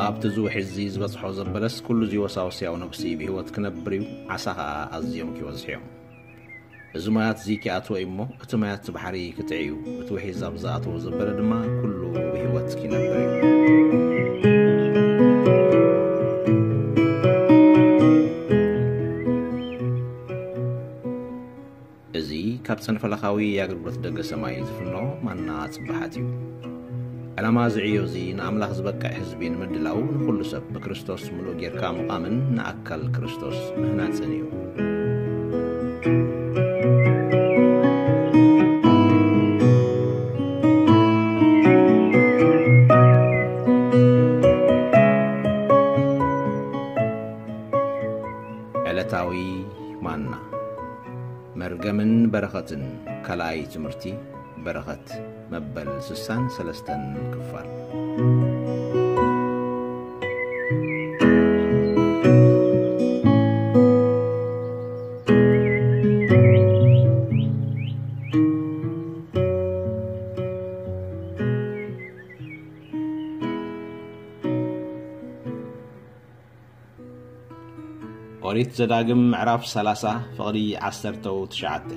ኣብቲ እዚ ውሒዝ እዚ ዝበጽሖ ዘበለስ ኩሉ እዚ ወሳወስያዊ ነብሲ ብህይወት ክነብር እዩ፣ ዓሳ ኸኣ ኣዝዮም ኪበዝሑ እዮም። እዚ ማያት እዚ ኪኣትዎ እዩ እሞ፣ እቲ ማያት እቲ ባሕሪ ክጥዒ እዩ። እቲ ውሒዝ ኣብ ዝኣተዎ ዘበለ ድማ ኩሉ ብህይወት ኪነብር እዩ። እዚ ካብ ጸንፈለኻዊ የኣገልግሎት ደገ ሰማይ ዝፍኖ ማና ጽባሓት እዩ። ዕላማ እዚ ዕዮ እዚ ንኣምላኽ ዝበቅዕ ህዝቢ ንምድላው ንኹሉ ሰብ ብክርስቶስ ምሉእ ጌርካ ምቓምን ንኣካል ክርስቶስ ምህናጽን እዩ። ዕለታዊ ማና መርገምን በረኸትን ካልኣይ ትምህርቲ በረኸት መበል ስሳን ሰለስተን ክፋል። ኦሪት ዘዳግም ምዕራፍ ሰላሳ ፍቕዲ ዓሰርተው ትሽዓተ።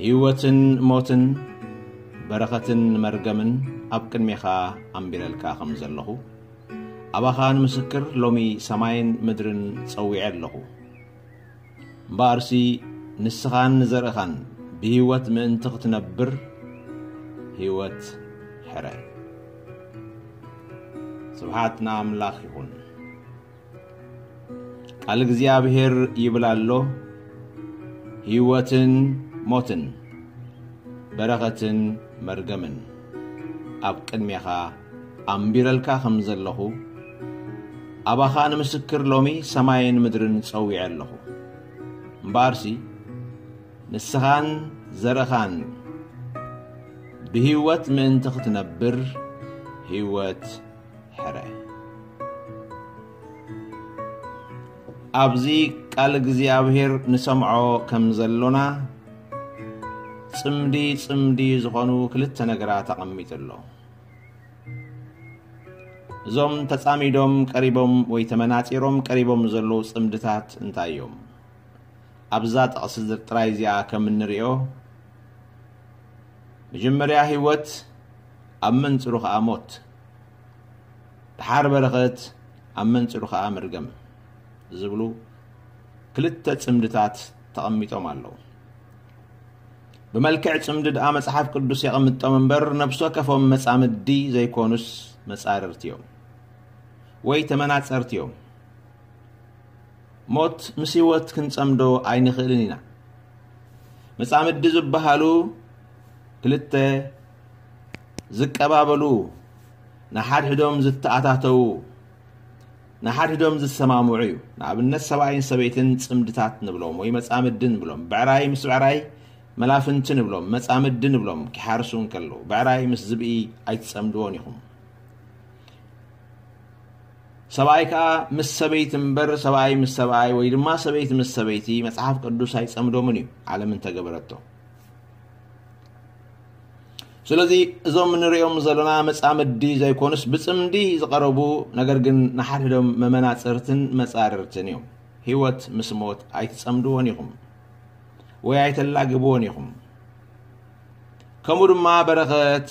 ህይወትን ሞትን በረኸትን መርገምን ኣብ ቅድሜኻ ኣንቢረልካ ከም ዘለኹ፣ ኣባኻ ንምስክር ሎሚ ሰማይን ምድርን ጸዊዐ ኣለኹ። እምበኣርሲ ንስኻን ንዘርእኻን ብህይወት ምእንቲ ክትነብር ህይወት ሕረ። ስብሓት ንኣምላኽ ይኹን። ቃል እግዚኣብሔር ይብል ኣሎ፣ ህይወትን ሞትን በረኸትን መርገምን ኣብ ቅድሜኻ ኣንቢረልካ ከም ዘለኹ፣ ኣባኻ ንምስክር ሎሚ ሰማይን ምድርን ጸዊዐ ኣለኹ። እምበኣርሲ ንስኻን ዘርእኻን ብህይወት ምእንቲ ክትነብር ህይወት ሕረ። ኣብዚ ቃል እግዚኣብሔር ንሰምዖ ከም ዘሎና ጽምዲ ጽምዲ ዝኾኑ ክልተ ነገራት ኣቐሚጡ ኣሎ። እዞም ተጻሚዶም ቀሪቦም ወይ ተመናጺሮም ቀሪቦም ዘለዉ ጽምድታት እንታይ እዮም? ኣብዛ ጥቕሲ ጥራይ እዚኣ ከም እንርእዮ፣ መጀመርያ ህይወት፣ ኣብ መንጽሩ ኸኣ ሞት፣ ደሓር በረኸት፣ ኣብ መንጽሩ ኸኣ መርገም ዝብሉ ክልተ ጽምድታት ተቐሚጦም ኣለዉ። ብመልክዕ ጽምዲ ደኣ መጽሓፍ ቅዱስ የቐምጦም እምበር፣ ነፍሲ ወከፎም መጻምዲ ዘይኮኑስ መጻርርቲ እዮም ወይ ተመናጸርቲ እዮም። ሞት ምስ ህይወት ክንጸምዶ ኣይንኽእልን ኢና። መጻምዲ ዝበሃሉ ክልተ ዝቀባበሉ፣ ንሓድሕዶም ዝተኣታተዉ፣ ንሓድሕዶም ዝሰማምዑ እዩ። ንኣብነት ሰብኣይን ሰበይትን ጽምድታት ንብሎም ወይ መጻምዲ ንብሎም። ብዕራይ ምስ ብዕራይ፣ መላፍንቲ ንብሎም፣ መጻምዲ ንብሎም። ኪሓርሱ እንከለዉ፣ ብዕራይ ምስ ዝብኢ ኣይትጸምድዎን ኢኹም። ሰብኣይ ከኣ ምስ ሰበይቲ እምበር፣ ሰብኣይ ምስ ሰብኣይ ወይ ድማ ሰበይቲ ምስ ሰበይቲ መጽሓፍ ቅዱስ ኣይጸምዶምን እዩ፣ ዓለም እንተገበረቶ። ስለዚ እዞም እንርእዮም ዘለና መጻምዲ ዘይኮኑስ ብጽምዲ ዝቐረቡ፣ ነገር ግን ንሓድሕዶም መመናጽርትን መጻርርትን እዮም። ህይወት ምስ ሞት ኣይትጸምድዎን ኢኹም ወይ ኣይተላግብዎን ኢኹም። ከምኡ ድማ በረኸት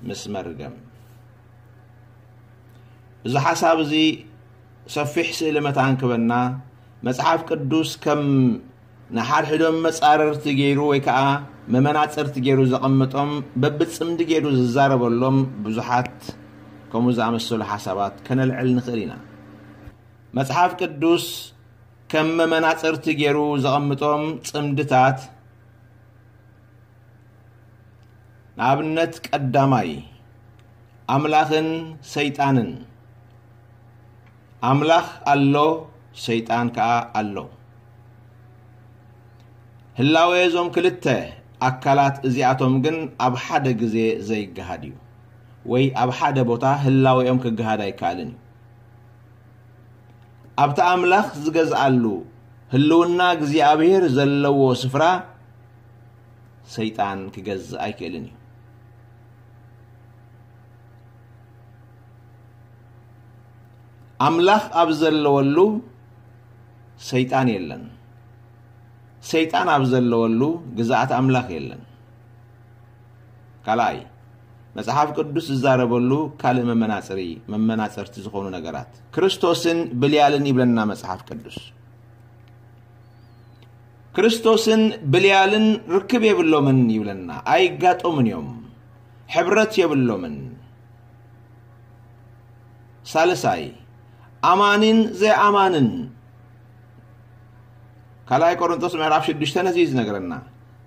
ምስ መርገም። እዚ ሓሳብ እዚ ሰፊሕ ስእሊ መታን ክበና፣ መጽሓፍ ቅዱስ ከም ንሓድሕዶም መጻረርቲ ገይሩ ወይ ከኣ መመናጸርቲ ገይሩ ዘቐምጦም፣ በብጽምዲ ገይሩ ዝዛረበሎም ብዙሓት ከምኡ ዝኣመሰሉ ሓሳባት ከነልዕል ንኽእል ኢና። መጽሓፍ ቅዱስ ከም መመናጸርቲ ገይሩ ዘቐምጦም ጽምድታት፣ ንኣብነት ቀዳማይ፣ ኣምላኽን ሰይጣንን። ኣምላኽ ኣሎ፣ ሰይጣን ከኣ ኣሎ። ህላዌ እዞም ክልተ ኣካላት እዚኣቶም ግን ኣብ ሓደ ግዜ ዘይገሃድ እዩ፣ ወይ ኣብ ሓደ ቦታ ህላዌኦም ክገሃድ ኣይከኣልን እዩ። ኣብቲ ኣምላኽ ዝገዝኣሉ ህልውና እግዚኣብሔር ዘለዎ ስፍራ ሰይጣን ክገዝእ ኣይክእልን እዩ። ኣምላኽ ኣብ ዘለወሉ ሰይጣን የለን። ሰይጣን ኣብ ዘለወሉ ግዝኣት ኣምላኽ የለን። ካልኣይ፣ መጽሓፍ ቅዱስ ዝዛረበሉ ካልእ መመናጽሪ፣ መመናጸርቲ ዝኾኑ ነገራት፣ ክርስቶስን ብልያልን ይብለና መጽሓፍ ቅዱስ። ክርስቶስን ብልያልን ርክብ የብሎምን ይብለና። ኣይጋጠሙን እዮም። ሕብረት የብሎምን። ሳልሳይ፣ ኣማኒን ዘይኣማንን። ካልኣይ ቆሮንቶስ ምዕራፍ ሽዱሽተ ነዚ እዩ ዝነግረና።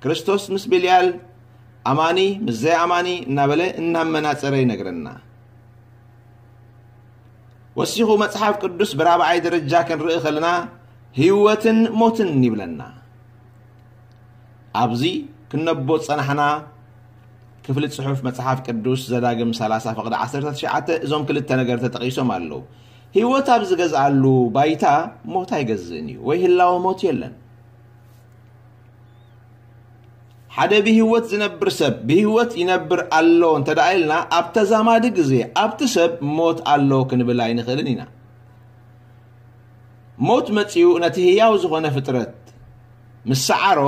ክርስቶስ ምስ ብልያል፣ ኣማኒ ምስ ዘይኣማኒ እናበለ እናመናጸረ ይነግረና። ወሲኹ መጽሓፍ ቅዱስ ብራብዓይ ደረጃ ክንርኢ ከለና ህይወትን ሞትን ይብለና። ኣብዚ ክነቦ ዝጸናሕና ክፍሊ ጽሑፍ መጽሓፍ ቅዱስ ዘዳግም ሰላሳ ፍቕዲ ዓሰርተ ትሽዓተ እዞም ክልተ ነገር ተጠቒሶም ኣለዉ። ህይወት ኣብ ዝገዝኣሉ ባይታ ሞት ኣይገዝእን እዩ፣ ወይ ህላወ ሞት የለን። ሓደ ብህይወት ዝነብር ሰብ ብህይወት ይነብር ኣሎ እንተ ደኣ ኢልና፣ ኣብ ተዛማዲ ግዜ ኣብቲ ሰብ ሞት ኣሎ ክንብል ኣይንኽእልን ኢና። ሞት መጺኡ ነቲ ህያው ዝኾነ ፍጥረት ምስ ሰዓሮ፣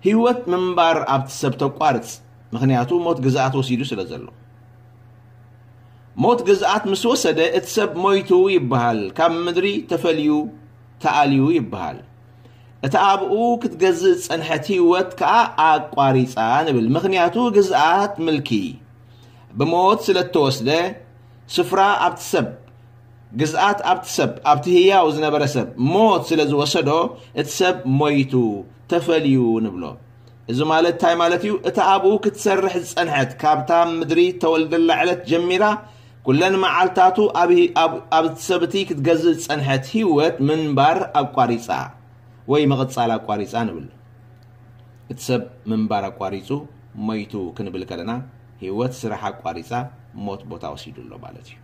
ህይወት ምንባር ኣብቲ ሰብ ተቋርጽ። ምኽንያቱ ሞት ግዝኣት ወሲዱ ስለ ዘሎ። ሞት ግዝኣት ምስ ወሰደ፣ እቲ ሰብ ሞይቱ ይበሃል፣ ካብ ምድሪ ተፈልዩ፣ ተኣልዩ ይበሃል። እታ ኣብኡ ክትገዝእ ዝጸንሐት ህይወት ከኣ ኣቋሪጻ ንብል። ምኽንያቱ ግዝኣት፣ ምልኪ፣ ብሞት ስለ እተወስደ፣ ስፍራ ኣብቲ ሰብ፣ ግዝኣት ኣብቲ ሰብ፣ ኣብቲ ህያው ዝነበረ ሰብ ሞት ስለ ዝወሰዶ፣ እቲ ሰብ ሞይቱ፣ ተፈልዩ ንብሎ። እዚ ማለት እንታይ ማለት እዩ? እታ ኣብኡ ክትሰርሕ ዝጸንሐት፣ ካብታ ምድሪ ተወልደላ ዕለት ጀሚራ፣ ኩለን መዓልታቱ ኣብ ሂ-፣ ኣብ፣ ኣብቲ ሰብ እቲ ክትገዝእ ዝጸንሐት ህይወት ምንባር ኣቋሪጻ፣ ወይ ምቕጻል ኣቋሪጻ ንብል። እቲ ሰብ ምንባር ኣቋሪጹ፣ ሞይቱ ክንብል ከለና፣ ህይወት ስራሕ ኣቋሪጻ፣ ሞት ቦታ ወሲዱ ኣሎ ማለት እዩ።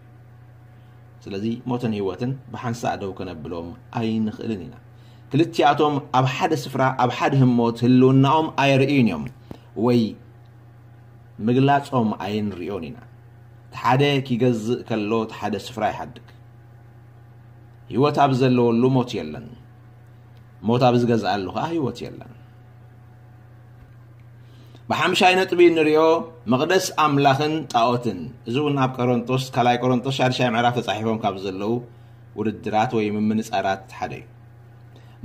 ስለዚ ሞትን ህይወትን ብሓንሳእ ደው ከነብሎም ኣይንኽእልን ኢና። ክልቲኣቶም ኣብ ሓደ ስፍራ፣ ኣብ ሓደ ህሞት ህልውናኦም ኣየርእዩን እዮም፣ ወይ ምግላጾም ኣይንርእዮን ኢና። እቲ ሓደ ኪገዝእ ከሎ፣ እቲ ሓደ ስፍራ ይሓድግ። ህይወት ኣብ ዘለወሉ ሞት የለን። ሞት ኣብ ዝገዝኣሉ ኸኣ ህይወት የለን። ብሓምሻይ ነጥቢ እንሪኦ መቕደስ ኣምላኽን ጣኦትን። እዚ እውን ኣብ ቆሮንቶስ፣ ካልኣይ ቆሮንቶስ ሻድሻይ ምዕራፍ ተጻሒፎም ካብ ዘለዉ ውድድራት ወይ ምምንጻራት ሓደ እዩ።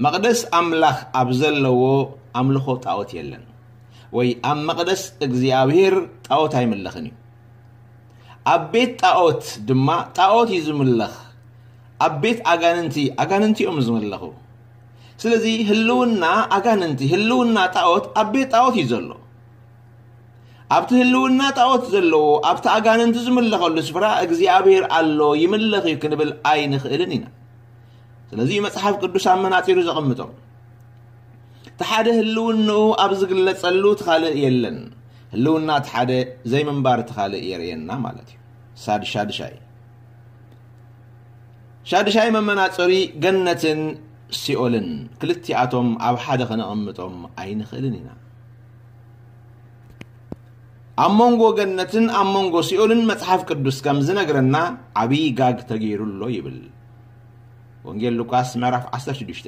መቕደስ ኣምላኽ ኣብ ዘለዎ ኣምልኾ ጣኦት የለን፣ ወይ ኣብ መቕደስ እግዚኣብሔር ጣኦት ኣይምለኽን እዩ። ኣብ ቤት ጣኦት ድማ ጣኦት እዩ ዝምለኽ። ኣብ ቤት ኣጋንንቲ፣ ኣጋንንቲ እዮም ዝምለኹ። ስለዚ ህልውና ኣጋንንቲ፣ ህልውና ጣኦት ኣብ ቤት ጣኦት እዩ ዘሎ። ኣብቲ ህልውና ጣኦት ዘለዎ፣ ኣብቲ ኣጋንንቲ ዝምለኸሉ ስፍራ እግዚኣብሔር ኣሎ፣ ይምለኽ እዩ ክንብል ኣይንኽእልን ኢና። ስለዚ መጽሓፍ ቅዱስ ኣመናጺሩ ዘቐምጦም። እቲ ሓደ ህልውንኡ ኣብ ዝግለጸሉ እቲ ካልእ የለን። ህልውና እቲ ሓደ ዘይምንባር እቲ ካልእ የርእየና ማለት እዩ። ሳድ-፣ ሻድሻይ። ሻድሻይ መመናጸሪ ገነትን ሲኦልን ክልቲኣቶም ኣብ ሓደ ከነቐምጦም ኣይንኽእልን ኢና። ኣብ መንጎ ገነትን ኣብ መንጎ ሲኦልን መጽሓፍ ቅዱስ ከም ዝነግረና ዓብዪ ጋግ ተገይሩ ኣሎ ይብል። ወንጌል ሉቃስ ምዕራፍ ዓሰርተ ሽዱሽተ።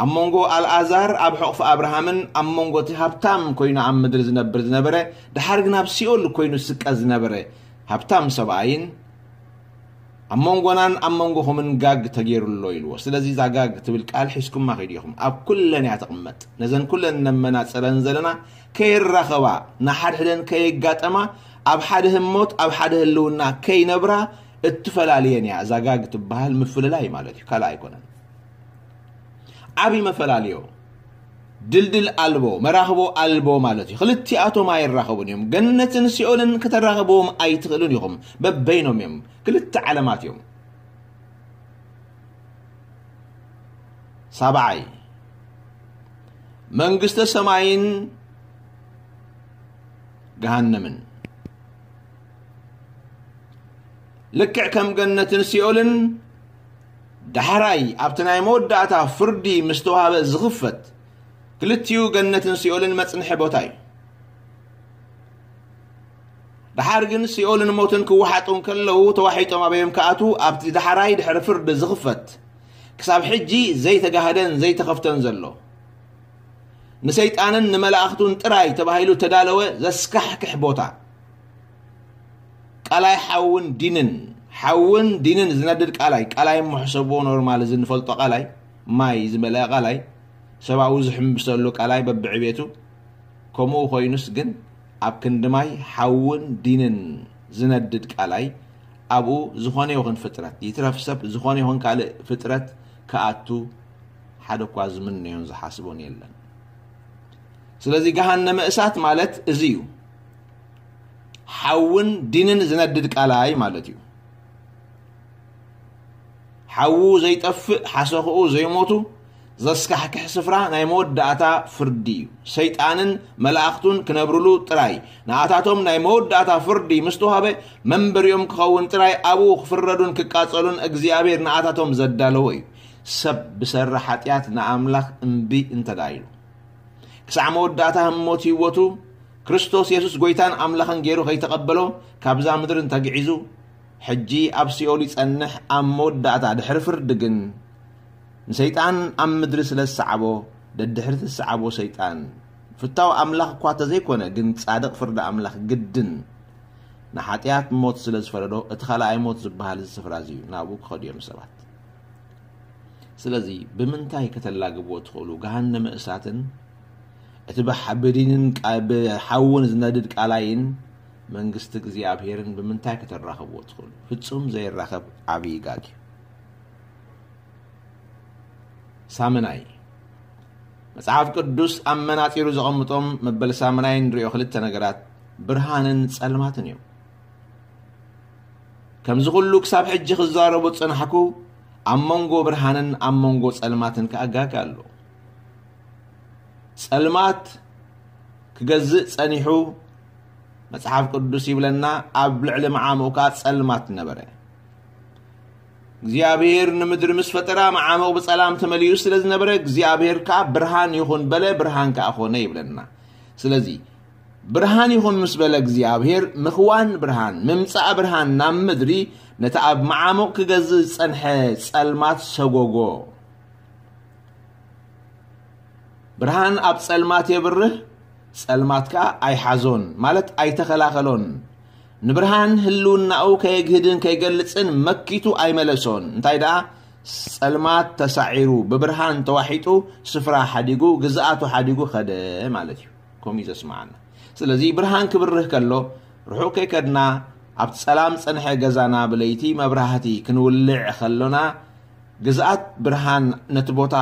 ኣብ መንጎ ኣልኣዛር ኣብ ሕቑፊ ኣብርሃምን ኣብ መንጎ እቲ ሃብታም ኮይኑ ኣብ ምድሪ ዝነብር ዝነበረ፣ ድሓር ግን ኣብ ሲኦል ኮይኑ ዝስቀ ዝነበረ ሃብታም ሰብኣይን ኣብ መንጎናን ኣብ መንጎኹምን ጋግ ተገይሩ ኣሎ ኢልዎ። ስለዚ እዛ ጋግ ትብል ቃል ሒዝኩማ ከይዱ ኢኹም። ኣብ ኩለን እያ ትቕመጥ። ነዘን ኩለን እነመናጽረን ዘለና ከይራኸባ፣ ንሓድሕደን ከየጋጠማ፣ ኣብ ሓደ ህሞት፣ ኣብ ሓደ ህልውና ከይነብራ እትፈላልየን እያ። እዛ ጋግ ትበሃል ምፍልላይ ማለት እዩ፣ ካልእ ኣይኮነን። ዓቢ መፈላልዮ። ድልድል ኣልቦ፣ መራኽቦ ኣልቦ ማለት እዩ። ክልቲኣቶም ኣይራኸቡን እዮም። ገነትን ሲኦልን ከተራኽብዎም ኣይትኽእሉን ኢኹም። በበይኖም እዮም። ክልተ ዓለማት እዮም። ሳብዓይ፣ መንግስተ ሰማይን ገሃነምን። ልክዕ ከም ገነትን ሲኦልን፣ ዳሕራይ ኣብቲ ናይ መወዳእታ ፍርዲ ምስ ተዋህበ ዝኽፈት፣ ክልቲኡ ገነትን ሲኦልን መጽንሒ ቦታ እዩ። ደሓር ግን ሲኦልን ሞትን ክወሓጡ እንከለዉ፣ ተዋሒጦም ኣበዮም ክኣትዉ ኣብቲ ዳሕራይ ድሕሪ ፍርዲ ዝኽፈት፣ ክሳብ ሕጂ ዘይተጋህደን ዘይተኸፍተን ዘሎ፣ ንሰይጣንን ንመላእኽቱን ጥራይ ተባሂሉ ተዳለወ ዘስካሕክሕ ቦታ። ቃላይ ሓውን ዲንን፣ ሓውን ዲንን ዝነድድ ቃላይ። ቃላይ እሞ ሕሰብዎ፣ ኖርማል፣ እዚ ንፈልጦ ቃላይ፣ ማይ ዝመልአ ቃላይ፣ ሰብኣዊ ዝሕምብሰሉ ቃላይ በብዕቤቱ። ከምኡ ኮይኑስ ግን፣ ኣብ ክንዲ ማይ ሓውን ዲንን ዝነድድ ቃላይ፣ ኣብኡ ዝኾነ ይኹን ፍጥረት፣ ይትረፍ ሰብ፣ ዝኾነ ይኹን ካልእ ፍጥረት ክኣቱ ሓደ እኳ ዝምነዮን ዝሓስቦን የለን። ስለዚ ገሃነመ እሳት ማለት እዚ እዩ። ሓውን ዲንን ዝነድድ ቃላይ ማለት እዩ። ሓዉ ዘይጠፍእ፣ ሓሰኽኡ ዘይሞቱ፣ ዘስካሕክሕ ስፍራ ናይ መወዳእታ ፍርዲ እዩ። ሰይጣንን መላእኽቱን ክነብርሉ ጥራይ፣ ንኣታቶም ናይ መወዳእታ ፍርዲ ምስ ተዋህበ፣ መንበሪኦም ክኸውን ጥራይ፣ ኣብኡ ክፍረዱን ክቃጸሉን እግዚኣብሔር ንኣታቶም ዘዳለዎ እዩ። ሰብ ብሰሪ ሓጢኣት ንኣምላኽ እምቢ እንተ ደኣ ኢሉ፣ ክሳዕ መወዳእታ ህሞት ህይወቱ፣ ክርስቶስ የሱስ ጐይታን ኣምላኽን ገይሩ ከይተቐበሎ፣ ካብዛ ምድሪ እንተግዒዙ፣ ሕጂ ኣብ ሲኦል ይጸንሕ። ኣብ መወዳእታ ድሕሪ ፍርዲ ግን፣ ንሰይጣን ኣብ ምድሪ ስለ ዝሰዓቦ፣ ደድሕሪ እቲ ዝሰዓቦ ሰይጣን፣ ፍታው ኣምላኽ እኳ እንተዘይኮነ፣ ግን ጻድቕ ፍርዲ ኣምላኽ ግድን ንሓጢኣት ሞት ስለ ዝፈረዶ፣ እቲ ካልኣይ ሞት ዝበሃል እዚ ስፍራ እዚ እዩ። ናብኡ ክኸዱ እዮም ሰባት። ስለዚ ብምንታይ ከተላግብዎ ትኽእሉ? ገሃነመ እሳትን እቲ ብሓ-፣ ብዲንን ቃ-፣ ብሓውን ዝነድድ ቃላይን መንግስቲ እግዚኣብሄርን ብምንታይ ከተራኽብዎ ትኽእሉ? ፍጹም ዘይራኸብ ዓብዪ ጋግ እዩ። ሳምናይ፣ መጽሓፍ ቅዱስ ኣብ መናጺሩ ዘቐምጦም መበል ሳምናይ ንሪኦ ክልተ ነገራት፣ ብርሃንን ጸልማትን እዮም። ከምዚ ኩሉ ክሳብ ሕጂ ክዛረቡ ዝጸናሕኩ፣ ኣብ መንጎ ብርሃንን ኣብ መንጎ ጸልማትን ከኣ ጋግ ኣሎ። ጸልማት ክገዝእ ጸኒሑ፣ መጽሓፍ ቅዱስ ይብለና፣ ኣብ ልዕሊ መዓሙቕ ከኣ ጸልማት ነበረ። እግዚኣብሔር ንምድሪ ምስ ፈጠራ፣ መዓሙቕ ብጸላም ተመሊኡ ስለ ዝነበረ፣ እግዚኣብሔር ከኣ ብርሃን ይኹን በለ፣ ብርሃን ከኣ ኾነ ይብለና። ስለዚ ብርሃን ይኹን ምስ በለ እግዚኣብሔር፣ ምኽዋን ብርሃን፣ ምምጻእ ብርሃን ናብ ምድሪ፣ ነቲ ኣብ መዓሙቕ ክገዝእ ዝጸንሐ ጸልማት ሰጎጎ። ብርሃን ኣብ ጸልማት የብርህ፣ ጸልማት ከኣ ኣይሓዞን፣ ማለት ኣይተኸላኸሎን። ንብርሃን ህልውናኡ ከየግህድን ከይገልጽን መኪቱ ኣይመለሶን። እንታይ ደኣ፣ ጸልማት ተሳዒሩ፣ ብብርሃን ተዋሒጡ፣ ስፍራ ሓዲጉ፣ ግዝኣቱ ሓዲጉ ኸደ ማለት እዩ። ከምኡ እዩ ዘስምዓና። ስለዚ ብርሃን ክብርህ ከሎ፣ ርሑቕ ከይከድና፣ ኣብ ጸላም ጸንሐ ገዛና ብለይቲ መብራህቲ ክንውልዕ ከሎና፣ ግዝኣት ብርሃን ነቲ ቦታ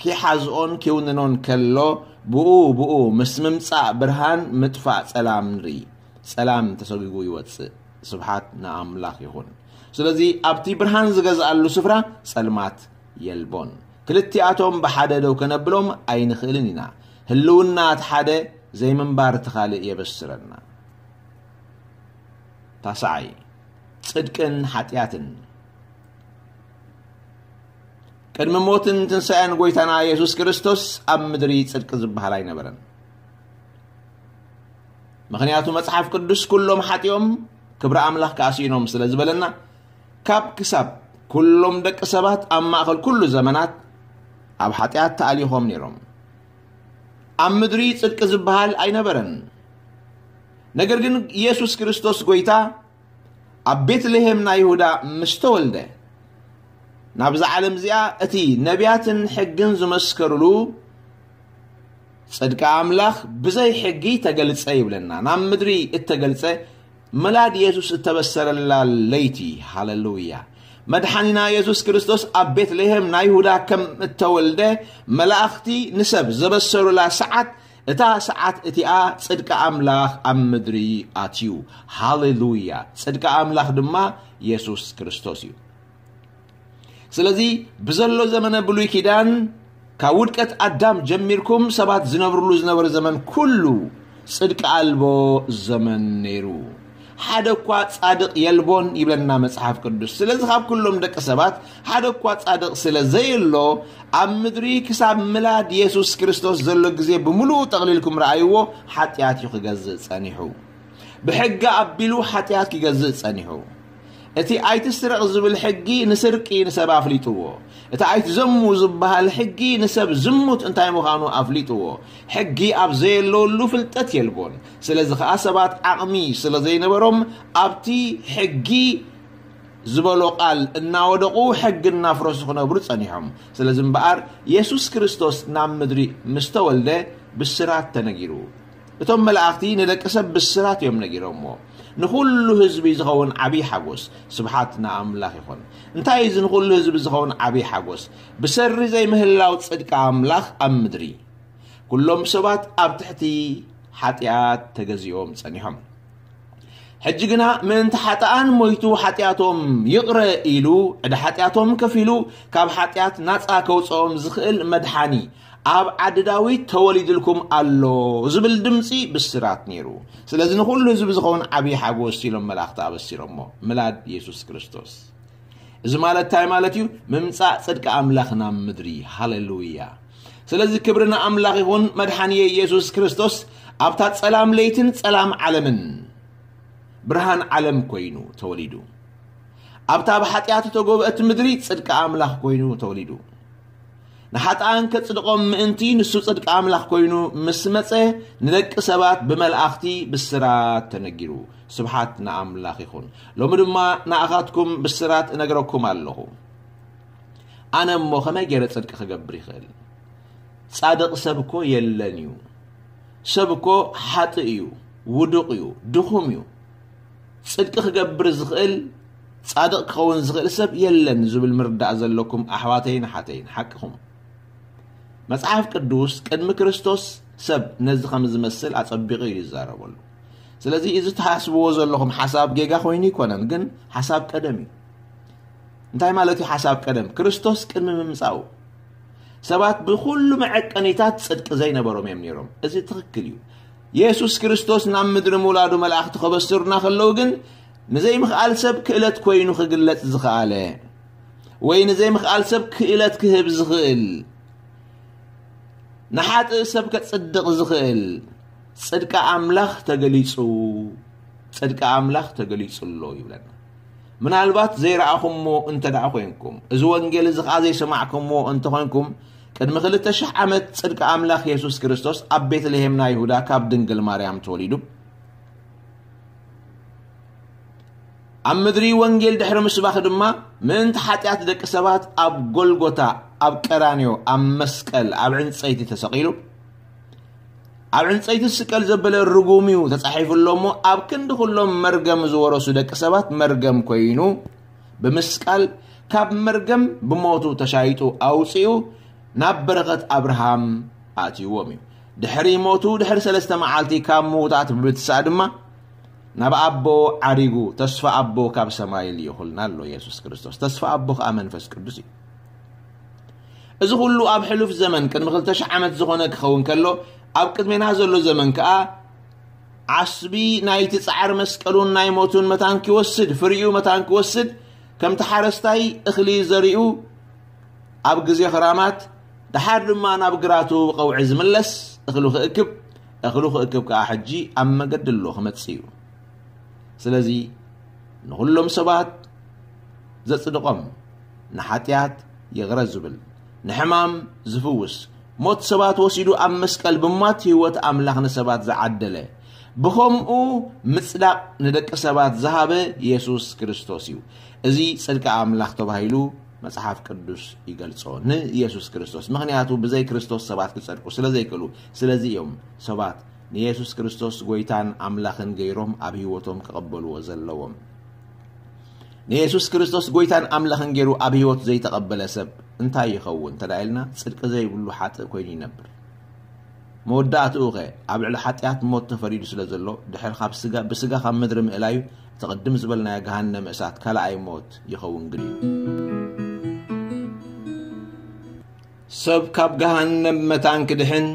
ኪሓዝኦን ኪውንኖን ከሎ፣ ብኡ ብኡ ምስ ምምጻእ ብርሃን ምጥፋእ ጸላም ንርኢ። ጸላም ተሰጒጉ ይወጽእ። ስብሓት ንኣምላኽ ይኹን። ስለዚ ኣብቲ ብርሃን ዝገዝኣሉ ስፍራ ጸልማት የልቦን። ክልቲኣቶም ብሓደ ደው ከነብሎም ኣይንኽእልን ኢና። ህልውና እቲ ሓደ ዘይምንባር እቲ ካልእ የበስረና። ታስዓይ፣ ጽድቅን ሓጢኣትን። ቅድሚ ሞትን ትንሳኤን ጐይታና የሱስ ክርስቶስ ኣብ ምድሪ ጽድቂ ዝበሃል ኣይነበረን። ምኽንያቱ መጽሓፍ ቅዱስ፣ "ኩሎም ሓጢኦም ክብሪ ኣምላኽ ከኣ ስኢኖም" ስለ ዝበለና፣ ካብ ክሳብ ኩሎም ደቂ ሰባት ኣብ ማእከል ኩሉ ዘመናት ኣብ ሓጢኣት ተኣሊኾም ነይሮም። ኣብ ምድሪ ጽድቂ ዝበሃል ኣይነበረን። ነገር ግን የሱስ ክርስቶስ ጐይታ ኣብ ቤትልሄም ናይ ይሁዳ ምስ ተወልደ፣ ናብዛ ዓለም እዚኣ እቲ ነቢያትን ሕግን ዝመስከሩሉ ጽድቂ ኣምላኽ ብዘይ ሕጊ ተገልጸ ይብለና። ናብ ምድሪ እተገልጸ፣ ምላድ የሱስ እተበሰረላ ለይቲ። ሃሌሉያ! መድሓኒና የሱስ ክርስቶስ ኣብ ቤትልሄም ናይ ይሁዳ ከም እተወልደ፣ መላእኽቲ ንሰብ ዘበሰሩላ ሰዓት፣ እታ ሰዓት እቲኣ ጽድቂ ኣምላኽ ኣብ ምድሪ ኣትዩ። ሃሌሉያ! ጽድቂ ኣምላኽ ድማ የሱስ ክርስቶስ እዩ። ስለዚ ብዘሎ ዘመነ ብሉይ ኪዳን ካብ ውድቀት ኣዳም ጀሚርኩም ሰባት ዝነብርሉ ዝነበረ ዘመን ኩሉ ጽድቂ ኣልቦ ዘመን ነይሩ። ሓደ እኳ ጻድቕ የልቦን ይብለና መጽሓፍ ቅዱስ። ስለዚ ካብ ኩሎም ደቂ ሰባት ሓደ እኳ ጻድቕ ስለ ዘየሎ፣ ኣብ ምድሪ ክሳብ ምላድ የሱስ ክርስቶስ ዘሎ ግዜ ብምሉኡ ጠቕሊልኩም ረኣይዎ፣ ሓጢኣት እዩ ክገዝእ ጸኒሑ። ብሕጊ ኣቢሉ ሓጢኣት ክገዝእ ጸኒሑ። እቲ ኣይትስረቕ ዝብል ሕጊ ንስርቂ ንሰብ ኣፍሊጥዎ። እቲ ኣይትዘሙ ዝበሃል ሕጊ ንሰብ ዝሙት እንታይ ምዃኑ ኣፍሊጥዎ። ሕጊ ኣብ ዘየለወሉ ፍልጠት የልቦን። ስለዚ ኸኣ ሰባት ዓቕሚ ስለ ዘይነበሮም ኣብቲ ሕጊ ዝበሎ ቃል እናወደቑ ሕጊ እናፍረሱ ክነብሩ ጸኒሖም። ስለዚ እምበኣር የሱስ ክርስቶስ ናብ ምድሪ ምስ ተወልደ ብስራት ተነጊሩ። እቶም መላእኽቲ ንደቂ ሰብ ብስራት እዮም ነጊሮምዎ። ንኹሉ ህዝቢ ዝኸውን ዓብዪ ሓጎስ። ስብሓት ንኣምላኽ ይኹን። እንታይ እዩ እዚ ንኹሉ ህዝቢ ዝኸውን ዓብዪ ሓጎስ? ብሰሪ ዘይምህላው ጽድቂ ኣምላኽ ኣብ ምድሪ። ኩሎም ሰባት ኣብ ትሕቲ ሓጢኣት ተገዚኦም ጸኒሖም። ሕጂ ግና ምእንቲ ሓጥኣን ሞይቱ ሓጢኣቶም ይቕረ ኢሉ ዕዳ ሓጢኣቶም ከፊሉ ካብ ሓጢኣት ናጻ ከውጽኦም ዝኽእል መድሓኒ ኣብ ዓዲ ዳዊት ተወሊድልኩም ኣሎ ዝብል ድምጺ ብስራት ነይሩ። ስለዚ ንኹሉ ህዝቢ ዝኸውን ዓብዪ ሓጎስ ኢሎም መላእኽቲ ኣበሲሮሞ። ምላድ የሱስ ክርስቶስ። እዚ ማለት እንታይ ማለት እዩ? ምምጻእ ጽድቂ ኣምላኽ ናብ ምድሪ። ሃሌሉያ! ስለዚ ክብሪ ንኣምላኽ ይኹን። መድሓኒ የሱስ ክርስቶስ ኣብታ ጸላም ለይትን ጸላም ዓለምን ብርሃን ዓለም ኮይኑ ተወሊዱ። ኣብታ ብሓጢኣት እተጎብአት ምድሪ ጽድቂ ኣምላኽ ኮይኑ ተወሊዱ። ንሓጥኣን ከጽድቖም ምእንቲ ንሱ ጽድቂ ኣምላኽ ኮይኑ ምስ መጸ፣ ንደቂ ሰባት ብመላእኽቲ ብስራት ተነጊሩ። ስብሓት ንኣምላኽ ይኹን። ሎሚ ድማ ንኣኻትኩም ብስራት እነግረኩም ኣለኹ። ኣነ እሞ ከመይ ገይረ ጽድቂ ክገብር ይኽእል? ጻድቕ ሰብ እኮ የለን እዩ። ሰብ እኮ ሓጥእ እዩ፣ ውዱቕ እዩ፣ ድኹም እዩ። ጽድቂ ክገብር ዝኽእል፣ ጻድቕ ክኸውን ዝኽእል ሰብ የለን ዝብል ምርዳእ ዘለኩም ኣሕዋተይን ኣሓተይን፣ ሓቅኹም። መጽሓፍ ቅዱስ ቅድሚ ክርስቶስ ሰብ ነዚ ከም ዝመስል ኣጸቢቑ እዩ ዝዛረበሉ። ስለዚ እዚ ትሓስብዎ ዘለኹም ሓሳብ ጌጋ ኮይኑ ኣይኮነን፣ ግን ሓሳብ ቀደም እዩ። እንታይ ማለት እዩ ሓሳብ ቀደም? ክርስቶስ ቅድሚ ምምጻኡ ሰባት ብኹሉ መዐቀኒታት ጽድቂ ዘይነበሮም እዮም ነይሮም። እዚ ትኽክል እዩ። የሱስ ክርስቶስ ናብ ምድሪ ምውላዱ መላእኽቲ ከበስሩና ከለዉ ግን ንዘይምኽኣል ሰብ ክእለት ኮይኑ ክግለጽ ዝኸኣለ ወይ ንዘይምኽኣል ሰብ ክእለት ክህብ ዝኽእል ንሓጥእ ሰብ ከጽድቕ ዝኽእል ጽድቂ ኣምላኽ ተገሊጹ፣ ጽድቂ ኣምላኽ ተገሊጹ ኣሎ ይብለና። ምናልባት ዘይረኣኹምዎ እንተ ደኣ ኮይንኩም፣ እዚ ወንጌል እዚ ኸኣ ዘይሰማዕኩምዎ እንተ ኾይንኩም፣ ቅድሚ ክልተ ሽሕ ዓመት ጽድቂ ኣምላኽ የሱስ ክርስቶስ ኣብ ቤትልሄም ናይ ይሁዳ ካብ ድንግል ማርያም ተወሊዱ። ኣብ ምድሪ ወንጌል ድሕሪ ምስባኽ ድማ ምእንቲ ሓጢኣት ደቂ ሰባት ኣብ ጎልጎታ፣ ኣብ ቀራንዮ፣ ኣብ መስቀል፣ ኣብ ዕንጸይቲ ተሰቒሉ። ኣብ ዕንጸይቲ ስቀል ዘበለ ርጉም እዩ ተጻሒፉ ኣሎ እሞ፣ ኣብ ክንዲ ኩሎም መርገም ዝወረሱ ደቂ ሰባት መርገም ኮይኑ፣ ብምስቃል ካብ መርገም ብሞቱ ተሻይጡ ኣውጺኡ ናብ በረኸት ኣብርሃም ኣእትይዎም እዩ። ድሕሪ ሞቱ ድሕሪ ሰለስተ መዓልቲ ካብ ምዉታት ብምትሳእ ድማ ናብ ኣቦ ዓሪጉ፣ ተስፋ ኣቦ ካብ ሰማይ ልኢኹልና ኣሎ የሱስ ክርስቶስ። ተስፋ ኣቦ ከኣ መንፈስ ቅዱስ እዩ። እዚ ኩሉ ኣብ ሕሉፍ ዘመን ቅድሚ ክልተ ሽሕ ዓመት ዝኾነ ክኸውን ከሎ፣ ኣብ ቅድሜና ዘሎ ዘመን ከኣ ዓስቢ ናይቲ ጻዕሪ መስቀሉን ናይ ሞቱን መታን ክወስድ፣ ፍሪኡ መታን ክወስድ፣ ከምቲ ሓረስታይ እኽሊ ዘሪኡ ኣብ ግዜ ክራማት፣ ደሓር ድማ ናብ ግራቱ ቀውዒ ዝምለስ እኽሉ ክእክብ፣ እኽሉ ክእክብ ከኣ ሕጂ ኣብ መገዲ ኣሎ ክመጽእ እዩ። ስለዚ ንኹሎም ሰባት ዘጽድቖም፣ ንሓጢኣት ይቕረ ዝብል፣ ንሕማም ዝፍውስ፣ ሞት ሰባት ወሲዱ ኣብ መስቀል ብማት ህይወት ኣምላኽ ንሰባት ዝዓደለ፣ ብኸምኡ ምጽዳቕ ንደቂ ሰባት ዝሃበ የሱስ ክርስቶስ እዩ። እዚ ጽድቂ ኣምላኽ ተባሂሉ መጽሓፍ ቅዱስ ይገልጾ ንየሱስ ክርስቶስ። ምኽንያቱ ብዘይ ክርስቶስ ሰባት ክጸድቁ ስለ ዘይክእሉ፣ ስለዚ እዮም ሰባት ንየሱስ ክርስቶስ ጎይታን ኣምላኽን ገይሮም ኣብ ህይወቶም ክቕበልዎ ዘለዎም። ንየሱስ ክርስቶስ ጎይታን ኣምላኽን ገይሩ ኣብ ህይወቱ ዘይተቐበለ ሰብ እንታይ ይኸውን እንተ ደኣ ኢልና፣ ጽድቂ ዘይብሉ ሓጥእ ኮይኑ ይነብር። መወዳእትኡ ኸ ኣብ ልዕሊ ሓጢኣት ሞት ተፈሪዱ ስለ ዘሎ፣ ድሕሪ ካብ ስጋ፣ ብስጋ ካብ ምድሪ ምእላዩ፣ እቲ ቅድም ዝበልናዮ ገሃነመ እሳት ካልኣይ ሞት ይኸውን ግድዩ። ሰብ ካብ ገሃነም መታን ክድሕን፣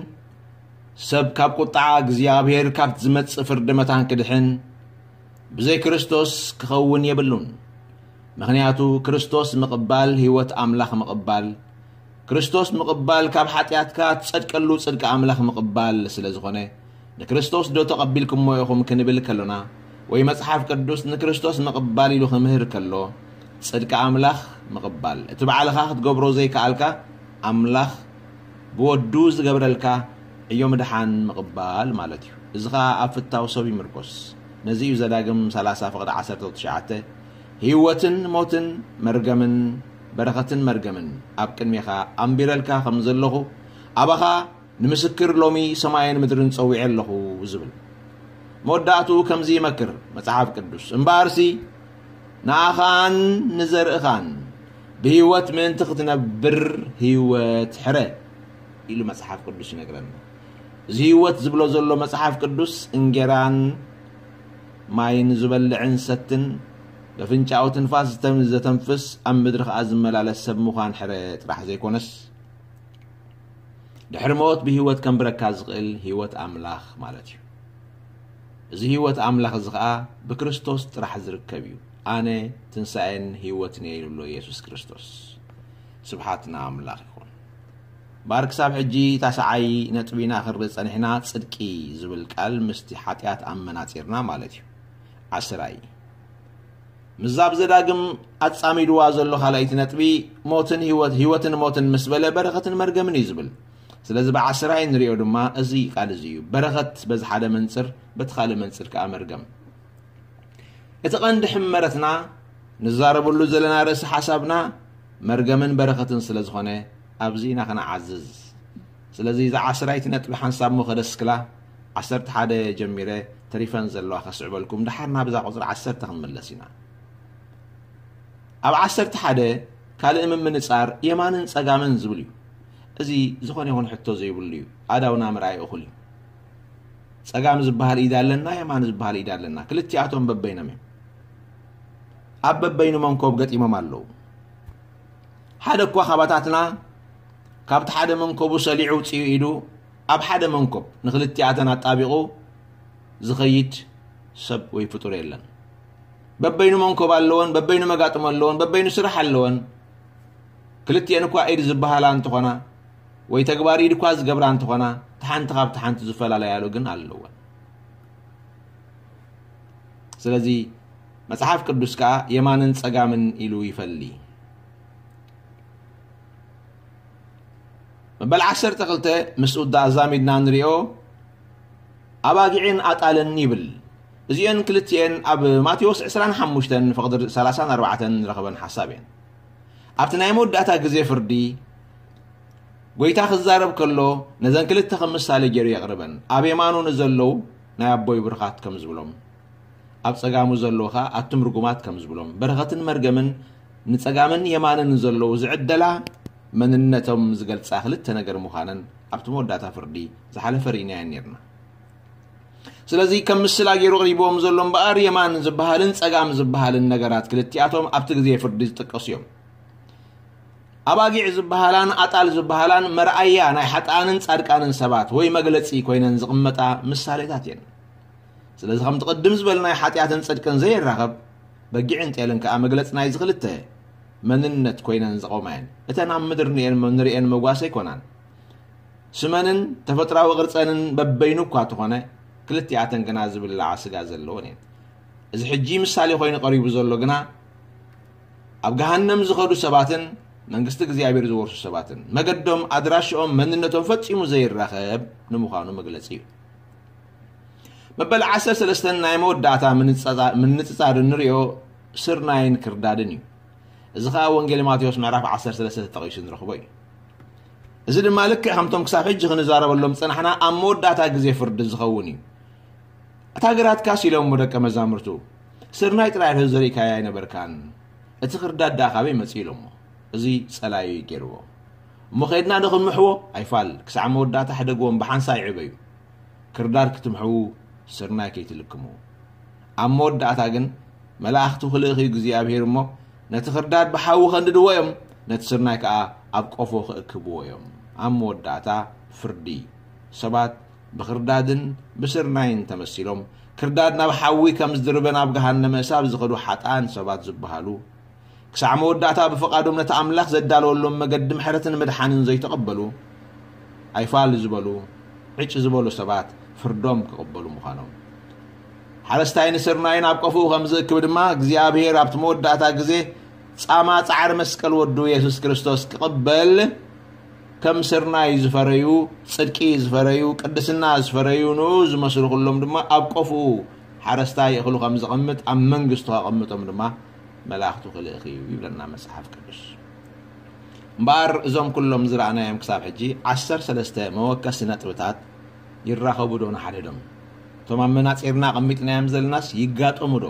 ሰብ ካብ ቁጥዓ እግዚኣብሔር ካብ ዝመጽእ ፍርዲ መታን ክድሕን፣ ብዘይ ክርስቶስ ክኸውን የብሉን። ምኽንያቱ ክርስቶስ ምቕባል ህይወት ኣምላኽ ምቕባል፣ ክርስቶስ ምቕባል ካብ ሓጢኣትካ ትጸድቀሉ ጽድቂ ኣምላኽ ምቕባል ስለ ዝኾነ፣ ንክርስቶስ ዶ ተቐቢልኩሞ ኢኹም ክንብል ከሎና፣ ወይ መጽሓፍ ቅዱስ ንክርስቶስ ምቕባል ኢሉ ክምህር ከሎ፣ ጽድቂ ኣምላኽ ምቕባል፣ እቲ ባዕልኻ ክትገብሮ ዘይከኣልካ ኣምላኽ ብወዱ ዝገብረልካ ዕዮ ምድሓን ምቕባል ማለት እዩ። እዚ ኸኣ ኣብ ፍታው ሰብ ይምርኮስ። ነዚ እዩ ዘዳግም ሰላሳ ፍቕዲ ዓሰርተ ትሽዓተ፣ ህይወትን ሞትን መርገምን በረኸትን መርገምን ኣብ ቅድሜኻ ኣንቢረልካ ከም ዘለኹ፣ ኣባኻ ንምስክር ሎሚ ሰማይን ምድርን ጸዊዐ ኣለኹ ዝብል። መወዳእትኡ ከምዚ ይመክር መጽሓፍ ቅዱስ፣ እምበኣርሲ ንኣኻን ንዘርእኻን ብህይወት ምእንቲ ክትነብር ህይወት ሕረ ኢሉ መጽሓፍ ቅዱስ ይነግረና። እዚ ህይወት ዝብሎ ዘሎ መጽሓፍ ቅዱስ እንጌራን ማይን ዝበልዕን ሰትን፣ በፍንጫኡ ትንፋስ ዝተም-፣ ዘተንፍስ፣ ኣብ ምድሪ ኸኣ ዝመላለስ ሰብ ምዃን ሕረ ጥራሕ ዘይኮነስ፣ ድሕሪ ሞት ብህይወት ከንብረካ ዝኽእል ህይወት ኣምላኽ ማለት እዩ። እዚ ህይወት ኣምላኽ እዚ ኸኣ ብክርስቶስ ጥራሕ ዝርከብ እዩ። ኣነ ትንሳኤን ህይወትን እየ ይብሎ ኢየሱስ ክርስቶስ። ስብሓት ንኣምላኽ ይኹን። እምበኣር ክሳብ ሕጂ ታስዓይ ነጥቢና ክንርኢ ጸኒሕና፣ ጽድቂ ዝብል ቃል ምስቲ ሓጢኣት ኣመናጺርና ማለት እዩ። ዓስራይ፣ ምዛብ ዘዳግም ኣጻሚድዋ ዘሎ ካልኣይቲ ነጥቢ፣ ሞትን ህይወት-፣ ህይወትን ሞትን ምስ በለ በረኸትን መርገምን እዩ ዝብል። ስለዚ ብዓስራይ እንሪኦ ድማ እዚ ቃል እዚ እዩ። በረኸት በዚ ሓደ መንጽር፣ በቲ ካልእ መንጽር ከኣ መርገም። እቲ ቀንዲ ሕመረትና ንዛረበሉ ዘለና ርእሲ ሓሳብና መርገምን በረኸትን ስለ ዝኾነ፣ ኣብዚ ኢና ክንዓዝዝ። ስለዚ እዛ ዓስራይቲ ነጥቢ ሓንሳብ እሞ ከደስክላ፣ ዓሰርተ ሓደ ጀሚረ ተሪፈን ዘለዋ ከስዕበልኩም፣ ደሓር ናብዛ ቁጽሪ ዓሰርተ ክንምለስ ኢና። ኣብ ዓሰርተ ሓደ ካልእ ምምንጻር የማንን ጸጋምን ዝብል እዩ። እዚ ዝኾነ ይኹን ሕቶ ዘይብሉ እዩ። ኣእዳውና ምርኣይ እኹል እዩ። ጸጋም ዝበሃል ኢድ ኣለና፣ የማን ዝበሃል ኢድ ኣለና። ክልቲኣቶም በበይኖም እዮም። ኣብ በበይኑ መንኮብ ገጢሞም ኣለዉ። ሓደ እኳ ካባታትና ካብቲ ሓደ መንኮቡ ሰሊዑ ውጽኡ ኢዱ ኣብ ሓደ መንኮብ ንክልቲኣተን ኣጣቢቑ ዝኸይድ ሰብ ወይ ፍጡር የለን። በበይኑ መንኮብ ኣለወን፣ በበይኑ መጋጥሞ ኣለወን፣ በበይኑ ስራሕ ኣለወን። ክልቲኤን እኳ ኢድ ዝበሃላ እንተኾና ወይ ተግባር ኢድ እኳ ዝገብራ እንተኾና፣ እቲ ሓንቲ ካብቲ ሓንቲ ዝፈላለያሉ ግን ኣለወን። ስለዚ መጽሓፍ ቅዱስ ከኣ የማንን ጸጋምን ኢሉ ይፈሊ። መበል ዓሰርተ ክልተ ምስኡ ኣዛሚድና ንሪኦ፣ ኣባጊዕን ኣጣልን ይብል። እዚኤን ክልቲኤን ኣብ ማቴዎስ ዕስራን ሓሙሽተን ፍቕዲ ሰላሳን ኣርባዕተን ንረኽበን ሓሳብ እየን። ኣብቲ ናይ መወዳእታ ግዜ ፍርዲ፣ ጐይታ ክዛረብ ከሎ ነዘን ክልተ ከም ምሳሌ ገይሩ የቕርበን። ኣብ የማኑ ንዘለዉ ናይ ኣቦይ ብሩኻት ከም ዝብሎም፣ ኣብ ጸጋሙ ዘለዉ ኸኣ ኣቱም ርጉማት ከም ዝብሎም፣ በረኸትን መርገምን ንጸጋምን የማንን ንዘለዉ ዝዕደላ መንነቶም ዝገልጻ ክልተ ነገር ምዃነን ኣብቲ መወዳእታ ፍርዲ ዝሓለፈ ርኢናየን ኔርና። ስለዚ ከም ምስላ ገይሩ ኣቕሪብዎም ዘሎ እምበኣር የማን ዝበሃልን ጸጋም ዝበሃልን ነገራት ክልቲኣቶም ኣብቲ ግዜ ፍርዲ ዝጥቀሱ እዮም። ኣባጊዕ ዝበሃላን ኣጣል ዝበሃላን መርኣያ ናይ ሓጥኣንን ጻድቃንን ሰባት ወይ መግለጺ ኮይነን ዝቕመጣ ምሳሌታት እየን። ስለዚ ከምቲ ቅድም ዝበልናዮ ሓጢኣትን ጽድቅን ዘየራኸብ በጊዕን ጤልን ከኣ መግለጺ ናይዚ ክልተ መንነት ኮይነን ዝቖማ እየን። እተን ኣብ ምድሪ ንኤን-፣ ንርእየን መጓሰ ኣይኮናን። ስመንን ተፈጥራዊ ቅርጸንን በበይኑ እኳ ተኾነ፣ ክልቲኣተን ግና ዝብላዓ ስጋ ዘለወን እየን። እዚ ሕጂ ምሳሌ ኮይኑ ቀሪቡ ዘሎ ግና ኣብ ገሃነም ዝኸዱ ሰባትን መንግስቲ እግዚኣብሔር ዝወርሱ ሰባትን መገዶም፣ ኣድራሽኦም፣ መንነቶም ፈጺሙ ዘይራኸብ ንምዃኑ መግለጺ እዩ። መበል ዓሰርተ ሰለስተ ናይ መወዳእታ ምንጻጻ-፣ ምንጽጻር እንሪኦ ስርናይን ክርዳድን እዩ። እዚ ኸኣ ወንጌል ማቴዎስ ምዕራፍ ዓሰርተ ሰለስተ ተጠቒሱ ንረኽቦ እዩ። እዚ ድማ ልክዕ ከምቶም ክሳብ ሕጂ ክንዛረበሎም ዝጸናሕና ኣብ መወዳእታ ግዜ ፍርዲ ዝኸውን እዩ። "እታ ግራትካስ?" ኢሎምዎ ደቀ መዛሙርቱ፣ "ስርናይ ጥራይ ዶ ዘሪእካያ ኣይነበርካን? እቲ ክርዳድ ደኣ ካበይ መጺኡ?" ኢሎምዎ። እዚ ጸላዩ እዩ ገይርዎ። "እሞ ኸድና ዶ ክንምሕዎ?" "ኣይፋል፣ ክሳዕ መወዳእታ ሕደግዎም፣ ብሓንሳእ ይዕበዩ። ክርዳድ ክትምሕዉ ስርናይ ከይትልክሙ። ኣብ መወዳእታ ግን መላእኽቱ ክልእኽ እዩ እግዚኣብሄር እሞ፣ ነቲ ክርዳድ ብሓዊ ከንድድዎ እዮም፣ ነቲ ስርናይ ከኣ ኣብ ቆፎ ክእክብዎ እዮም። ኣብ መወዳእታ ፍርዲ። ሰባት ብኽርዳድን ብስርናይን ተመሲሎም፣ ክርዳድ ናብ ሓዊ ከም ዝድርበን ኣብ ገሃነመ እሳት ዝኸዱ ሓጥኣን ሰባት ዝበሃሉ፣ ክሳዕ መወዳእታ ብፍቓዶም ነቲ ኣምላኽ ዘዳለወሎም መገዲ ምሕረትን ምድሓንን ዘይተቐበሉ፣ ኣይፋል ዝበሉ፣ ዕጭ ዝበሉ ሰባት ፍርዶም ክቕበሉ ምዃኖም። ሓረስታይ ንስርናይ ናብ ቆፍኡ ከም ዝእክብ ድማ እግዚኣብሔር ኣብቲ መወዳእታ ግዜ ጻማ ጻዕሪ መስቀል ወዱ የሱስ ክርስቶስ ክቕበል፣ ከም ስርናይ ዝፈረዩ፣ ጽድቂ ዝፈረዩ፣ ቅድስና ዝፈረዩ ንኡ ዝመስሉ ኩሎም ድማ ኣብ ቆፍኡ ሓረስታይ እኽሉ ከም ዘቐምጥ፣ ኣብ መንግስቱ ከቐምጦም ድማ መላእኽቱ ክልእኽ እዩ ይብለና መጽሓፍ ቅዱስ። እምበኣር እዞም ኩሎም ዝረኣናዮም ክሳብ ሕጂ ዓሰርተ ሰለስተ መወከሲ ነጥብታት ይራኸቡ ዶ ንሓድሕዶም? እቶም ኣብ መናጺርና ኣቐሚጥናዮም ዘለናስ ይጋጠሙ ዶ?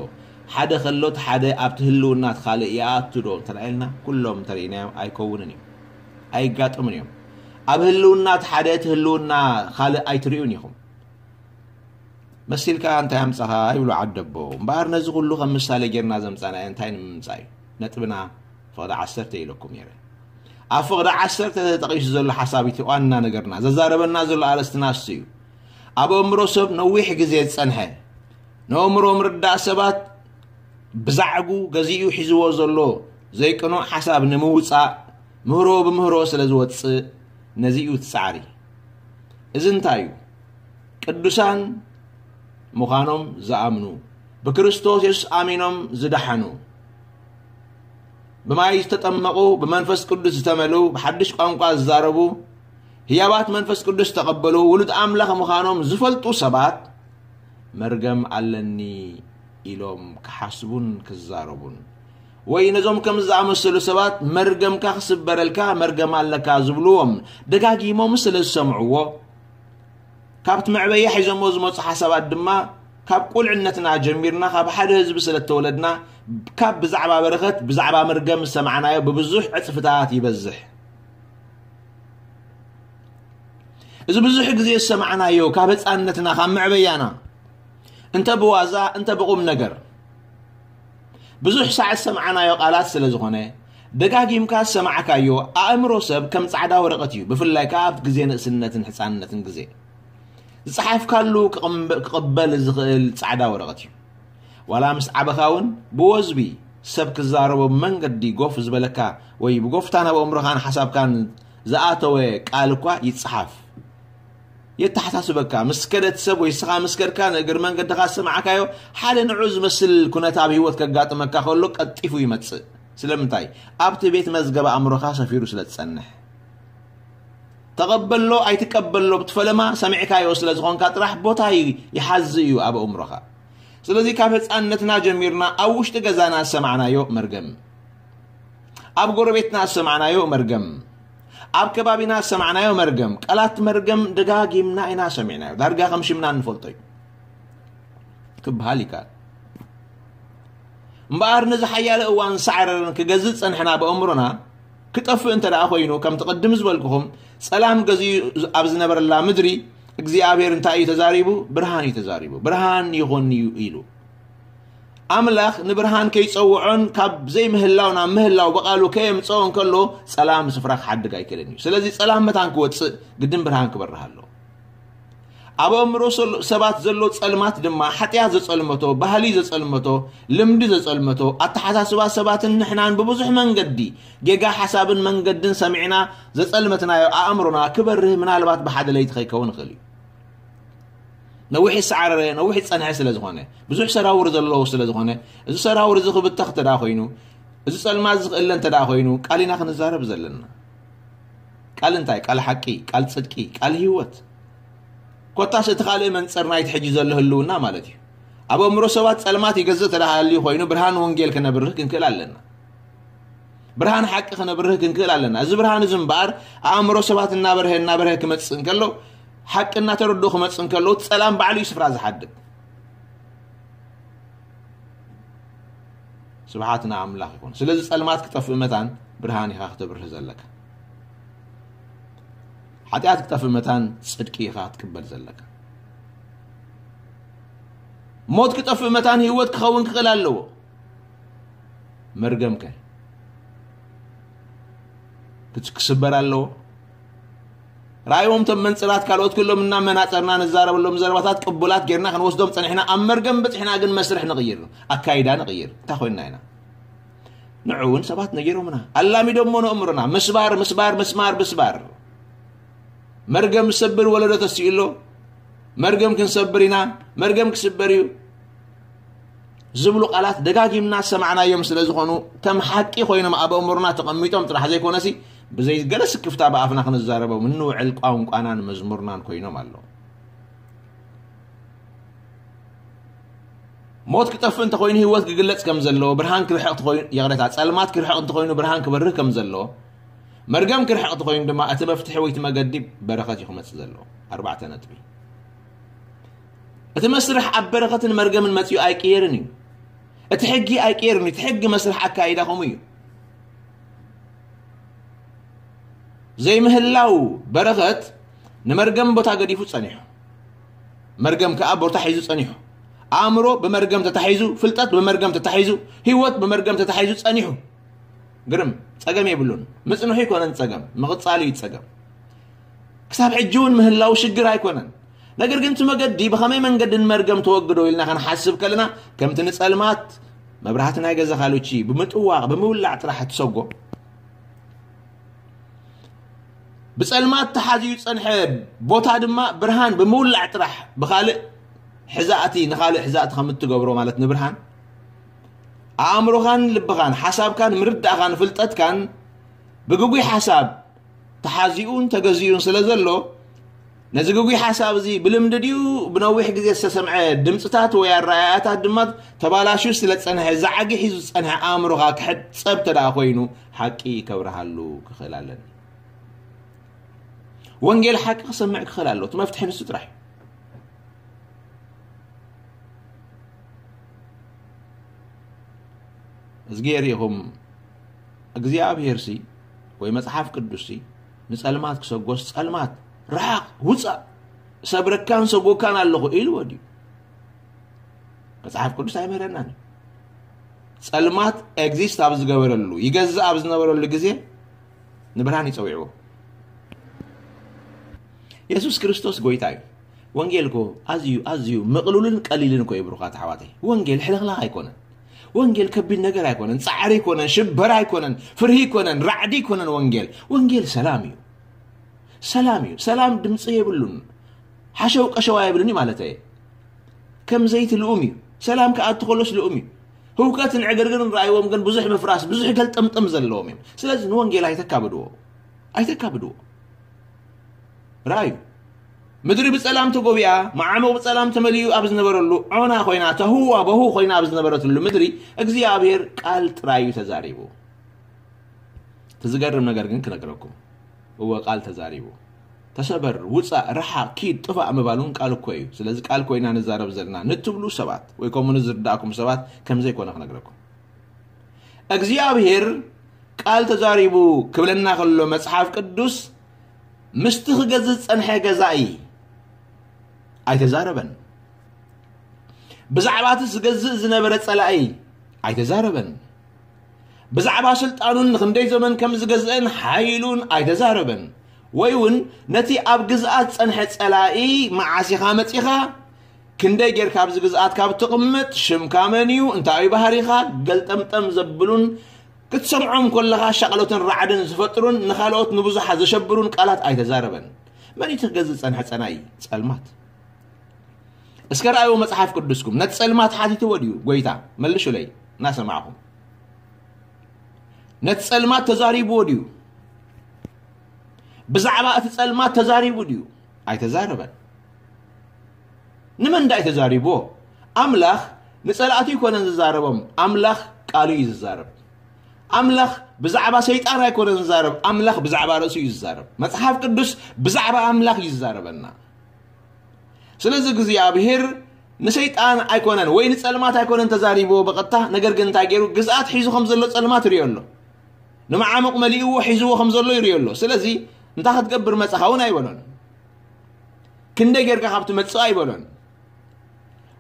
ሓደ ከሎ እቲ ሓደ ኣብቲ ህልውና እቲ ካልእ ይኣቱ ዶ እንተ ኢልና ኩሎም እንተርኢናዮም ኣይከውንን እዩ። ኣይጋጠሙን እዮም። ኣብ ህልውና እቲ ሓደ እቲ ህልውና ካልእ ኣይትርእዩን ኢኹም። መሲልካ እንታይ ኣምጻኻ ይብሉ ዓደቦ። እምበኣር ነዚ ኩሉ ከም ምሳሌ ጌርና ዘምጻናዮ እንታይ ንምምጻእ እዩ? ነጥብና ፍቕዲ ዓሰርተ ኢለኩም ነይረ። ኣብ ፍቕዲ ዓሰርተ ተጠቒሱ ዘሎ ሓሳብ እቲ ዋና ነገርና፣ ዘዛረበና ዘሎ ኣርእስትና እሱ እዩ። ኣብ ኣእምሮ ሰብ ነዊሕ ግዜ ዝጸንሐ፣ ንኣእምሮ ምርዳእ ሰባት ብዛዕጉ ገዚኡ ሒዝዎ ዘሎ ዘይቅኑዕ ሓሳብ ንምውጻእ ምህሮ ብምህሮ ስለ ዝወጽእ ነዚ እዩ እቲ ጻዕሪ። እዚ እንታይ እዩ? ቅዱሳን ምዃኖም ዝኣምኑ፣ ብክርስቶስ የሱስ ኣሚኖም ዝደሓኑ፣ ብማይ ዝተጠመቑ፣ ብመንፈስ ቅዱስ ዝተመልኡ፣ ብሓድሽ ቋንቋ ዝዛረቡ፣ ህያባት መንፈስ ቅዱስ ዝተቐበሉ፣ ውሉድ ኣምላኽ ምዃኖም ዝፈልጡ ሰባት መርገም ኣለኒ ኢሎም ክሓስቡን ክዛረቡን፣ ወይ ነዞም ከም ዝኣመሰሉ ሰባት መርገምካ ክስበረልካ መርገም ኣለካ ዝብልዎም ደጋጊሞም ስለ ዝሰምዕዎ፣ ካብቲ መዕበያ ሒዞሞ ዝመጹ ሓሳባት ድማ ካብ ቁልዕነትና ጀሚርና ካብ ሓደ ህዝቢ ስለ እተወለድና ካብ ብዛዕባ በረኸት ብዛዕባ መርገም ዝሰማዕናዮ ብብዙሕ ዕጽፍታት ይበዝሕ። እዚ ብዙሕ ግዜ ዝሰማዕናዮ ካብ ህፃንነትና ካብ መዕበያና እንተ ብዋዛ እንተ ብቁም ነገር ብዙሕ ሳዕ ዝሰማዕናዮ ቃላት ስለ ዝኾነ ደጋጊምካ ዝሰማዕካዮ ኣእምሮ ሰብ ከም ፃዕዳ ወረቐት እዩ። ብፍላይ ከዓ ኣብቲ ግዜ ንእስነትን ህፃንነትን ግዜ ዝፀሓፍካሉ ክቕበል ዝኽእል ፃዕዳ ወረቐት እዩ። ዋላ ምስ ዓበኻ እውን ብወዝቢ ሰብ ክዛረቦ ብመንገዲ ጎፍ ዝበለካ ወይ ብጎፍታ ናብ ኣእምሮኻን ሓሳብካን ዝኣተወ ቃል እኳ ይፀሓፍ። የተሓሳስበካ ምስ ከደት ሰብ ወይ ስኻ ምስ ከድካ ንእግር መንገድኻ ዝሰማዕካዮ ሓደ ንዑ ዝመስል ኩነት ኣብ ህይወት ከጋጥመካ ከሎ ቀልጢፉ ይመጽእ። ስለምንታይ? ኣብቲ ቤት መዝገብ ኣእምሮኻ ሰፊሩ ስለ ዝጸንሕ። ተቐበሎ ኣይትቀበሎ ብቲ ፈለማ ሰሚዕካዮ ስለ ዝኾንካ ጥራሕ ቦታ ይሓዝ እዩ ኣብ ኣእምሮኻ። ስለዚ ካብ ህፃንነትና ጀሚርና ኣብ ውሽጢ ገዛና ዝሰማዕናዮ መርገም፣ ኣብ ጎረቤትና ዝሰማዕናዮ መርገም፣ ኣብ ከባቢና ዝሰማዕናዮ መርገም፣ ቃላት መርገም ደጋጊምና ኢና ሰሚዕናዮ። ዳርጋ ከም ሽምና እንፈልጦ እዩ ክበሃል ይከኣል። እምበኣር ነዚ ሓያለ እዋን ሳዕረርን ክገዝእ ዝጸንሐና ብኣእምሮና ክጠፍእ እንተ ደኣ ኮይኑ፣ ከምቲ ቅድም ዝበልኩኹም ጸላም ገዚኡ ኣብ ዝነበረላ ምድሪ እግዚኣብሔር እንታይ እዩ ተዛሪቡ? ብርሃን እዩ ተዛሪቡ። ብርሃን ይኹን እዩ ኢሉ። ኣምላኽ ንብርሃን ከይጸውዖን ካብ ዘይምህላው ናብ ምህላው ብቓሉ ከየምጽኦ እንከሎ ጸላም ስፍራ ክሓድግ ኣይክእልን እዩ። ስለዚ ጸላም መታን ክወጽእ ግድን ብርሃን ክበርህ ኣለዎ። ኣብ ኣእምሮ ሰል-፣ ሰባት ዘሎ ጸልማት ድማ ሓጢኣት ዘጸልመቶ፣ ባህሊ ዘጸልመቶ፣ ልምዲ ዘጸልመቶ፣ ኣተሓሳስባ ሰባትን ንሕናን ብብዙሕ መንገዲ ጌጋ ሓሳብን መንገድን ሰሚዕና ዘጸልመትናዮ ኣእምሮና ክበርህ ምናልባት ብሓደ ለይቲ ከይከውን ይኽእል እዩ። ነዊሕ ዝሰዓረረ፣ ነዊሕ ዝጸንሐ ስለ ዝኾነ፣ ብዙሕ ሰራውር ዘለዎ ስለ ዝኾነ፣ እዚ ሰራውር እዚ ክብተኽ እንተ ደኣ ኮይኑ፣ እዚ ጸልማት እዚ ክእለ እንተ ደኣ ኮይኑ፣ ቃል ኢና ክንዛረብ ዘለና። ቃል እንታይ? ቃል ሓቂ፣ ቃል ጽድቂ፣ ቃል ህይወት። ኮታስ እቲ ካልእ መንጽር ናይቲ ሕጂ ዘሎ ህልውና ማለት እዩ። ኣብ ኣእምሮ ሰባት ጸልማት ይገዝእ እንተ ደኣ ሃልዩ ኮይኑ፣ ብርሃን ወንጌል ክነብርህ ክንክእል ኣለና። ብርሃን ሓቂ ክነብርህ ክንክእል ኣለና። እዚ ብርሃን እዚ እምበኣር ኣእምሮ ሰባት እናበርሀ፣ እናበርሀ ክመጽእ እንከሎ፣ ሓቂ እናተረድኡ ክመጽእ እንከሎ፣ ጸላም ባዕሉ እዩ ስፍራ ዝሓድግ። ስብሓት ንኣምላኽ ይኹን። ስለዚ ጸልማት ክጠፍእ መታን ብርሃን ኢኻ ክተብርህ ዘለካ። ሓጢኣት ክጠፍእ መታን ጽድቂ ኢኻ ክትቅበል ዘለካ። ሞት ክጠፍእ መታን ህይወት ክኸውን ክኽእል ኣለዎ። መርገምከ? ክስበር ኣለዎ። ራእይዎም ቶም መንፅራት ካልኦት ኩሎም እናመናፀርና ንዛረበሎም ዘረባታት ቅቡላት ጌርና ክንወስዶም ፀኒሕና፣ ኣብ መርገም በፂሕና ግን መስርሕ ንቕይር፣ ኣካይዳ ንቕይር። እንታይ ኮይንና ኢና? ንዑ እውን ሰባት ነጊሮምና፣ ኣላሚዶሞ ነእምሮና። ምስባር፣ ምስባር፣ ምስማር፣ ምስባር። መርገም ዝሰብር ወለዶ ተሲኡ ኣሎ። መርገም ክንሰብር ኢና፣ መርገም ክስበር እዩ ዝብሉ ቃላት ደጋጊምና ዝሰማዕናዮም ስለ ዝኾኑ፣ ከም ሓቂ ኮይኖም ኣብ ኣእምሮና ተቐሚጦም ጥራሕ ዘይኮነሲ፣ ብዘይ ገለ ስክፍታ ብኣፍና ክንዛረቦም እንውዕል ቋንቋናን መዝሙርናን ኮይኖም ኣለዉ። ሞት ክጠፍእ እንተኾይኑ ህይወት ክግለጽ ከም ዘለዎ፣ ብርሃን ክርሕቕ እንተኾይኑ፣ ይቕሬታ፣ ጸልማት ክርሕቕ እንተኾይኑ ብርሃን ክበርህ ከም ዘለዎ፣ መርገም ክርሕቕ እንተኾይኑ ድማ እቲ መፍትሒ ወይ እቲ መገዲ በረኸት እዩ ክመጽእ ዘለዎ። ኣርባዕተ ነጥቢ። እቲ መስርሕ ኣብ በረኸትን መርገምን መጺኡ ኣይቅየርን እዩ። እቲ ሕጊ ኣይቅየርን እዩ። እቲ ሕጊ መስርሕ ኣካይዳ ከምኡ እዩ። ዘይምህላው በረኸት ንመርገም ቦታ ገዲፉ ጸኒሑ። መርገም ከኣ ቦታ ሒዙ ጸኒሑ። ኣእምሮ ብመርገም ተታሒዙ፣ ፍልጠት ብመርገም ተታሒዙ፣ ህይወት ብመርገም ተታሒዙ ጸኒሑ። ግርም፣ ጸገም የብሉን። ምጽንሑ ኣይኮነን ጸገም፣ ምቕጻሉ እዩ ጸገም። ክሳብ ሕጂ እውን ምህላው ሽግር ኣይኮነን። ነገር ግን እቲ መገዲ ብኸመይ መንገዲ ንመርገም ተወግዶ ኢልና ክንሓስብ ከለና፣ ከምቲ ንጸልማት መብራህቲ ናይ ገዛኻ ሉቺ ብምጥዋቕ፣ ብምውላዕ ጥራሕ እትሰጎ፣ ብጸልማት ተሓዝዩ ዝጸንሐ ቦታ ድማ ብርሃን ብምውላዕ ጥራሕ ብኻልእ ሕዛእቲ፣ ንኻልእ ሕዛእቲ ከም እትገብሮ ማለት ንብርሃን፣ ኣእምሮኻን ልብኻን፣ ሓሳብካን ምርዳእኻን ፍልጠትካን ብግጉይ ሓሳብ ተሓዚኡን ተገዚኡን ስለ ዘሎ፣ ነዚ ግጉይ ሓሳብ እዚ ብልምዲ ድዩ ብነዊሕ ግዜ ዝተሰምዐ ድምፅታት ወይ ኣረኣእያታት ድማ ተባላሽዩ ስለ ዝጸንሐ፣ ዛዕጊ ሒዙ ዝጸንሐ ኣእምሮኻ ክሕጸብ እንተ ደኣ ኮይኑ፣ ሓቂ ከብርሃሉ ክኽእል ኣለኒ። ወንጌል ሓቂ ክሰምዕ ክኽእል ኣለዎ። እቲ መፍትሒ ንሱ ጥራሕ እዩ። እዝጊሄር ኢኹም እግዚኣብሄርሲ ወይ መጽሓፍ ቅዱስሲ ንጸልማት ክሰጎስ፣ "ጸልማት ርሓቕ፣ ውጻእ፣ ሰብረካን ሰጎካን ኣለኹ" ኢልዎ ድዩ? መጽሓፍ ቅዱስ ኣይምህረናን እዩ። ጸልማት ኤግዚስት ኣብ ዝገበረሉ፣ ይገዝእ ኣብ ዝነበረሉ ግዜ ንብርሃን ይጸዊዕዎ። የሱስ ክርስቶስ ጎይታ እዩ። ወንጌል እኮ ኣዝዩ፣ ኣዝዩ ምቕሉልን ቀሊልን እኮ እዩ ብሩኻት ኣሕዋተይ። ወንጌል ሕልኽላኽ ኣይኮነን። ወንጌል ከቢድ ነገር ኣይኮነን። ጻዕሪ ኣይኮነን፣ ሽበራ ኣይኮነን፣ ፍርሂ ኣይኮነን፣ ራዕዲ ኣይኮነን ወንጌል። ወንጌል ሰላም እዩ። ሰላም እዩ። ሰላም ድምጺ የብሉን። ሓሸው ቀሸው ኣይብልን እዩ ማለት እየ። ከም ዘይቲ ልኡም እዩ። ሰላም ክኣቱ ከሎስ ልኡም እዩ። ህውከትን ዕግርግርን ረኣይዎም ግን ብዙሕ ምፍራስ፣ ብዙሕ ገልጥምጥም ዘለዎም እዮም። ስለዚ ንወንጌል ኣይተካብድዎ። ኣይተካብድዎ። ረኣዩ። ምድሪ ብጸላም ተጎቢኣ፣ መዓሙቕ ብጸላም ተመሊኡ ኣብ ዝነበረሉ፣ ዖና ኮይና፣ ተህዋ በሁ ኮይና ኣብ ዝነበረትሉ ምድሪ፣ እግዚኣብሔር ቃል ጥራይ እዩ ተዛሪቡ። እቲ ዝገርም ነገር ግን ክነግረኩም። እወ፣ ቃል ተዛሪቡ። ተሰበር፣ ውጻእ፣ ርሓቕ፣ ኪድ፣ ጥፋእ ምባል እውን ቃል እኮ እዩ። ስለዚ ቃል ኮይና ንዛረብ ዘለና ንትብሉ ሰባት፣ ወይ ከምኡ ንዝርዳእኩም ሰባት ከም ዘይኮነ ክነግረኩም። እግዚኣብሔር ቃል ተዛሪቡ ክብለና ከሎ መጽሓፍ ቅዱስ፣ ምስቲ ክገዝእ ዝጸንሐ ገዛኢ ኣይተዛረበን። ብዛዕባ እቲ ዝገዝእ ዝነበረ ጸላኢ ኣይተዛረበን። ብዛዕባ ስልጣኑን ንኽንደይ ዘመን ከም ዝገዝአን ሓይሉን ኣይተዛረበን። ወይ እውን ነቲ ኣብ ግዝኣት ጸንሐ ጸላኢ መዓስ ኢኻ መጺኻ፣ ክንደይ ጌርካ ኣብዚ ግዝኣት ካብ ትቕምጥ፣ ሽምካ መን እዩ፣ እንታይ እዩ ባህሪኻ፣ ገልጠምጠም ዘብሉን ክትሰምዖም ከለኻ ሻቕሎትን ራዕድን ዝፈጥሩን ንኻልኦት ንብዙሓት ዘሸብሩን ቃላት ኣይተዛረበን። መን እዩ እቲ ክገዝእ ዝጸንሐ ጸላኢ? ጸልማት። እስከ ረኣይዎ መጽሓፍ ቅዱስኩም። ነቲ ጸልማት ሓቲትዎ ድዩ ጎይታ? መልሱለይ እናሰማዕኹም። ነቲ ጸልማት ተዛሪብዎ ድዩ? ብዛዕባ እቲ ጸልማት ተዛሪቡ ድዩ? ኣይተዛረበን። ንመን ዳይ ተዛሪብዎ? ኣምላኽ ንጸላእቱ ኣይኮነን ዝዛረቦም፣ ኣምላኽ ቃሉ እዩ ዝዛረብ። ኣምላኽ ብዛዕባ ሰይጣን ኣይኮነን ዝዛረብ፣ ኣምላኽ ብዛዕባ ርእሱ እዩ ዝዛረብ። መጽሓፍ ቅዱስ ብዛዕባ ኣምላኽ እዩ ዝዛረበና። ስለዚ እግዚኣብሔር ንሰይጣን ኣይኮነን ወይ ንጸልማት ኣይኮነን ተዛሪብዎ ብቐጥታ፣ ነገር ግን እንታይ ገይሩ? ግዝኣት ሒዙ ከም ዘሎ ጸልማት ይርእዮ ኣሎ። ንመዓሙቕ መሊእዎ ሒዝዎ ከም ዘሎ ይርእዮ ኣሎ። ስለዚ እንታይ ክትገብር መጻኻ እውን ኣይበሎን። ክንደይ ጌርካ ካብ ትመጽእ ኣይበሎን።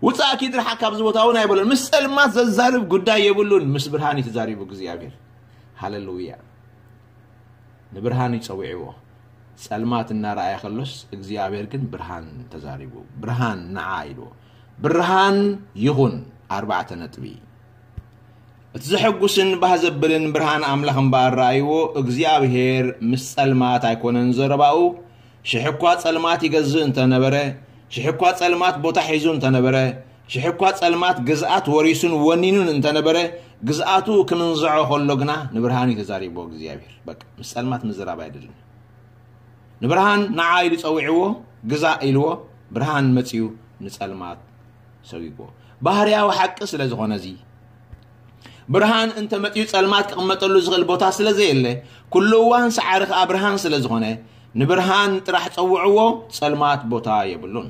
ውጻእ ኪድ ርሓቕ ካብዚ ቦታ እውን ኣይበሎን። ምስ ጸልማት ዘዛርብ ጉዳይ የብሉን። ምስ ብርሃን እዩ ተዛሪቡ እግዚኣብሔር። ሃሌሉያ። ንብርሃን ይጸውዕዎ። ጸልማት እናረኣየ ከሎስ እግዚኣብሔር ግን ብርሃን ተዛሪቡ። ብርሃን ንዓ ኢልዎ። ብርሃን ይኹን። ኣርባዕተ ነጥቢ። እቲ ዘሐጉስን ባህ ዘብልን ብርሃን ኣምላኽ እምበኣር ረኣይዎ። እግዚኣብሔር ምስ ጸልማት ኣይኮነን ዘረባኡ። ሽሕ እኳ ጸልማት ይገዝእ እንተነበረ፣ ሽሕ እኳ ጸልማት ቦታ ሒዙ እንተነበረ፣ ሽሕ እኳ ጸልማት ግዝኣት ወሪሱን ወኒኑን እንተነበረ፣ ግዝኣቱ ክምንዝዖ ከሎ ግና ንብርሃን እዩ ተዛሪብዎ እግዚኣብሔር። በቃ ምስ ጸልማት ምዝራብ ኣይደልን። ንብርሃን ንዓ ኢሉ ጸዊዕዎ፣ ግዛእ ኢልዎ፣ ብርሃን መጺኡ ንጸልማት ሰጒግዎ። ባህርያዊ ሓቂ ስለ ዝኾነ እዚ ብርሃን እንተ መጺኡ ጸልማት ክቕመጠሉ ዝኽእል ቦታ ስለ ዘየለ፣ ኩሉ እዋን ሰዓሪ ከኣ ብርሃን ስለ ዝኾነ፣ ንብርሃን ጥራሕ ጸውዕዎ፣ ጸልማት ቦታ የብሉን።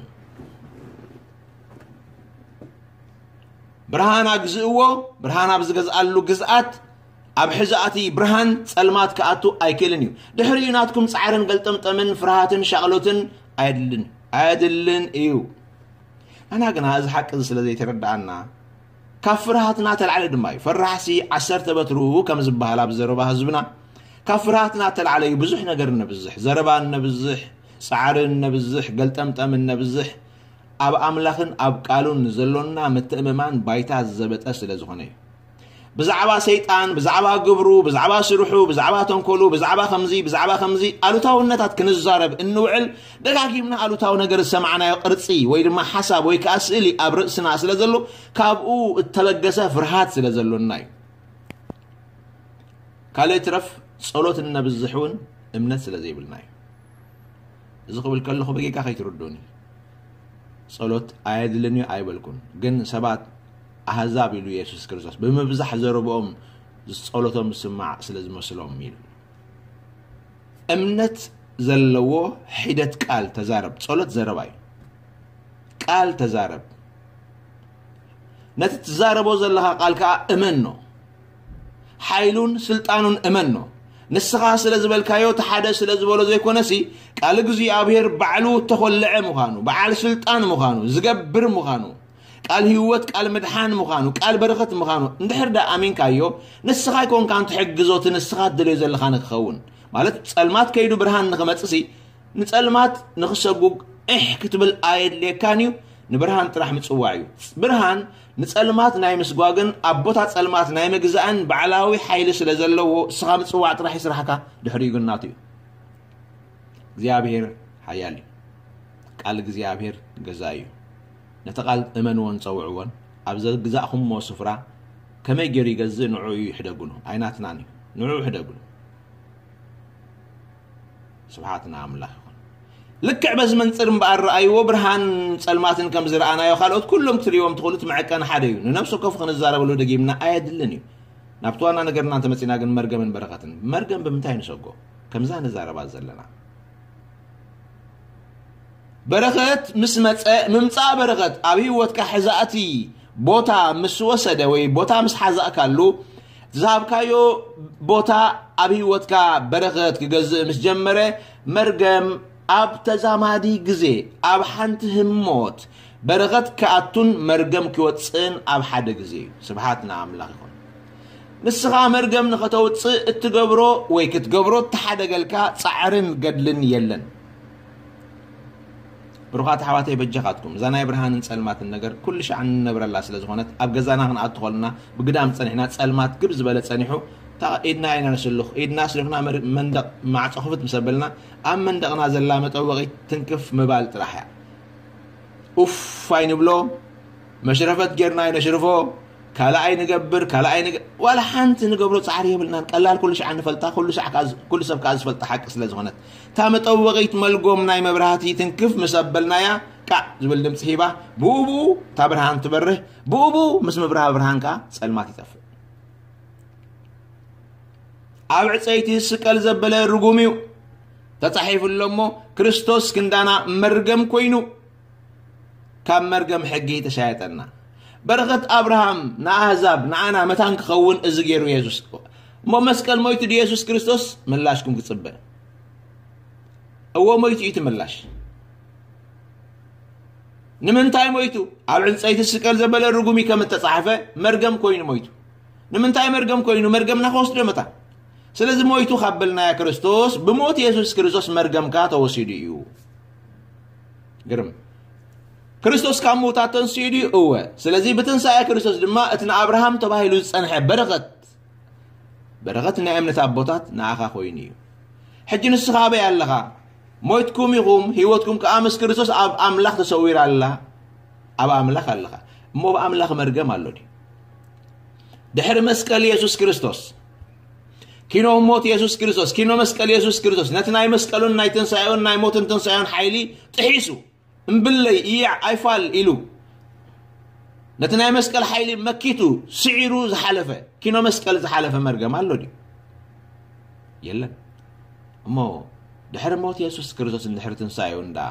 ብርሃን ኣግዝእዎ። ብርሃን ኣብ ዝገዝኣሉ ግዝኣት፣ ኣብ ሕዛእቲ ብርሃን ጸልማት ክኣቱ ኣይክእልን እዩ። ድሕሪኡ ናትኩም ጻዕርን ገልጠምጠምን ፍርሃትን ሻቕሎትን ኣየድልን ኣየድልን እዩ። ኣና ግና እዚ ሓቂ እዚ ስለ ዘይተረድኣና፣ ካብ ፍርሃትና ተላዕለ ድማ እዩ። ፈራሕሲ ዓሰርተ በትሩ ከም ዝበሃል ኣብ ዘረባ ህዝብና፣ ካብ ፍርሃትና ተላዕለ እዩ ብዙሕ ነገር እነብዝሕ፣ ዘረባ እነብዝሕ፣ ጻዕሪ እነብዝሕ፣ ገልጠምጠም እነብዝሕ። ኣብ ኣምላኽን ኣብ ቃሉን ንዘሎና ምትእምማን ባይታ ዝዘበጠ ስለ ዝኾነ እዩ። ብዛዕባ ሰይጣን፣ ብዛዕባ ግብሩ፣ ብዛዕባ ስርሑ፣ ብዛዕባ ተንኮሉ፣ ብዛዕባ ከምዚ፣ ብዛዕባ ከምዚ ኣሉታውነታት ክንዛረብ እንውዕል፣ ደጋጊምና ኣሉታዊ ነገር ዝሰማዕናዮ ቅርጺ ወይ ድማ ሓሳብ ወይ ከኣ ስእሊ ኣብ ርእስና ስለ ዘሎ፣ ካብኡ እተበገሰ ፍርሃት ስለ ዘሎና እዩ። ካልእ ትረፍ ጸሎት እነብዝሕ እውን እምነት ስለ ዘይብልና እዩ። እዚ ክብል ከለኹ ብጌጋ ከይትርዱኒ። ጸሎት ኣየድልን እዩ ኣይበልኩን። ግን ሰባት ኣህዛብ ኢሉ የሱስ ክርስቶስ ብምብዛሕ ዘረብኦም ጸሎቶም ዝስማዕ ስለ ዝመስሎም ኢሉ። እምነት ዘለዎ ሒደት ቃል ተዛረብ። ጸሎት ዘረባ እዩ። ቃል ተዛረብ። ነቲ ትዛረቦ ዘለኻ ቃል ከኣ እመኖ። ሓይሉን ስልጣኑን እመኖ። ንስኻ ስለ ዝበልካዮ፣ እቲ ሓደ ስለ ዝበሎ ዘይኮነሲ፣ ቃል እግዚኣብሔር ባዕሉ እተኾልዐ ምዃኑ፣ በዓል ስልጣን ምዃኑ፣ ዝገብር ምዃኑ፣ ቃል ህይወት፣ ቃል ምድሓን ምዃኑ፣ ቃል በረኸት ምዃኑ እንድሕር ደኣ ኣሚንካዮ፣ ንስኻ ኣይኮንካን ትሕግዞ፣ እቲ ንስኻ ትደልዮ ዘለኻ ንክኸውን። ማለት ጸልማት ከይዱ ብርሃን ንኽመጽእሲ፣ ንጸልማት ንኽሰጉግ እሕ ክትብል ኣየድልየካን እዩ። ንብርሃን ጥራሕ ምጽዋዕ እዩ። ብርሃን ንጸልማት ናይ ምስጓግን ኣብ ቦታ ጸልማት ናይ ምግዛእን ባዕላዊ ሓይሊ ስለ ዘለዎ፣ እስኻ ምጽዋዕ ጥራሕ እዩ ስራሕካ፣ ድሕሪኡ ግን ናቱ እዩ። እግዚኣብሔር ሓያል እዩ። ቃል እግዚኣብሔር ገዛኢ እዩ። ነቲ ቃል እመንዎን ጸውዕዎን፣ ኣብ ዘግዛእኹምዎ ስፍራ ከመይ ገይሩ ይገዝእ ንዕኡ እዩ ሕደጉሉ። ኣይናትናን እዩ። ንዕኡ ሕደጉሉ። ስብሓት ንኣምላኽ ይኹን። ልክዕ በዚ መንጽር እምበኣር ረኣይዎ፣ ብርሃን ጸልማትን ከም ዝረኣናዮ፣ ካልኦት ኩሎም ክትርእይዎም ትኽእሉ፣ እቲ መዐቀኒ ሓደ እዩ። ንነፍሲ ወከፍ ክንዛረበሉ ደጊምና ኣየድልን እዩ። ናብቲ ዋና ነገርና እንተመጺና ግን መርገምን በረኸትን። መርገም ብምንታይ ንሰጎ? ከምዛ ንዛረባ ዘለና። በረኸት ምስ መጸ፣ ምምጻእ በረኸት ኣብ ህይወትካ ሕዛእቲ ቦታ ምስ ወሰደ ወይ ቦታ ምስ ሓዛእካሉ፣ ዝሃብካዮ ቦታ ኣብ ህይወትካ በረኸት ክገዝእ ምስ ጀመረ፣ መርገም ኣብ ተዛማዲ ግዜ፣ ኣብ ሓንቲ ህሞት በረኸት ክኣቱን መርገም ክወጽእን ኣብ ሓደ ግዜ እዩ። ስብሓት ንኣምላኽ ይኹን። ንስኻ መርገም ንኸተውጽእ እትገብሮ ወይ ክትገብሮ እተሓደገልካ ጻዕርን ገድልን የለን። ብሩኻት ኣሕዋተይ በጃኻትኩም፣ እዛ ናይ ብርሃንን ጸልማትን ነገር ኩሉ ሻዕ እንነብረላ ስለ ዝኾነት፣ ኣብ ገዛና ክንኣቱ ከለና ብግዳም ጸኒሕና፣ ጸልማት ግብ ዝበለ ጸኒሑ፣ እታ ኢድና ኢና ንስልኽ። ኢድና ኣስሊኽና መር-፣ መንደቕ ማዕጾ ክፍት ምስ ኣበልና፣ ኣብ መንደቕና ዘላ መጠወቒት ትንክፍ ምባል ጥራሕ እያ። ኡፍ ኣይንብሎ፣ መሽረፈት ጌርና ኣይነሽርፎ፣ ካልኣይ ንገብር፣ ካልኣይ ንገ-፣ ዋላ ሓንቲ ንገብሮ ጻዕሪ የብልናን። ቀላል ኩሉ ሻዕ ንፈልጣ፣ ኩሉ ሻዕ ከኣ ዝ-፣ ኩሉ ሰብ ከኣ ዝፈልጣ ሓቂ ስለ ዝኾነት። እታ መጠወቒት መልጎም ናይ መብራህቲ ትንክፍ ምስ ኣበልናያ፣ ቃዕ ዝብል ድምጺ ሂባ፣ ብኡ ብኡ እታ ብርሃን ትበርህ፣ ብኡ ብኡ ምስ ምብራህ ብርሃን ከኣ ጸልማት ይጠፍእ። ኣብ ዕጸይቲ ዝስቀል ዘበለ ርጉም እዩ። ተጻሒፉ ኣሎ እሞ፣ ክርስቶስ ክንዳና መርገም ኮይኑ፣ ካብ መርገም ሕጊ ተሻየጠና። በረኸት ኣብርሃም ንኣህዛብ፣ ንኣና መታን ክኸውን እዚ ገይሩ የሱስ። እሞ መስቀል ሞይቱ ድዩ የሱስ ክርስቶስ? ምላሽኩም ክጽበ። እዎ ሞይቱ እዩ እቲ ምላሽ። ንምንታይ ሞይቱ? ኣብ ዕንጸይቲ ስቀል ዘበለ ርጉም እዩ ከም እተጻሕፈ መርገም ኮይኑ ሞይቱ። ንምንታይ መርገም ኮይኑ? መርገምና ክወስዶ መታ። ስለዚ ሞይቱ ካብ በልናዮ ክርስቶስ፣ ብሞት የሱስ ክርስቶስ መርገምካ ተወሲዱ እዩ። ግርም። ክርስቶስ ካብ ምውታት ተንስኡ ድዩ? እወ። ስለዚ ብትንሳኤ ክርስቶስ ድማ እቲ ንኣብርሃም ተባሂሉ ዝጸንሐ በረኸት፣ በረኸት ናይ እምነት ኣቦታት ንኣኻ ኮይኑ እዩ። ሕጂ ንስኻ ኣበይ ኣለኻ? ሞይትኩም ኢኹም፣ ህይወትኩም ከኣ ምስ ክርስቶስ ኣብ ኣምላኽ ተሰዊራ ኣላ። ኣብ ኣምላኽ ኣለኻ። እሞ ኣብ ኣምላኽ መርገም ኣሎ ድዩ? ድሕሪ መስቀል የሱስ ክርስቶስ፣ ኪኖ ሞት የሱስ ክርስቶስ፣ ኪኖ መስቀል የሱስ ክርስቶስ ነቲ ናይ መስቀሉን ናይ ትንሳኤኡን፣ ናይ ሞትን ትንሳኤኡን ሓይሊ ጥሒሱ፣ እምብለይ እያዕ ኣይፋል ኢሉ፣ ነቲ ናይ መስቀል ሓይሊ መኪቱ፣ ስዒሩ ዝሓለፈ፣ ኪኖ መስቀል ዝሓለፈ መርገም ኣሎ ድዩ? የለን። እሞ ድሕሪ ሞት የሱስ ክርስቶስ፣ ድሕሪ ትንሳኤኡን ደኣ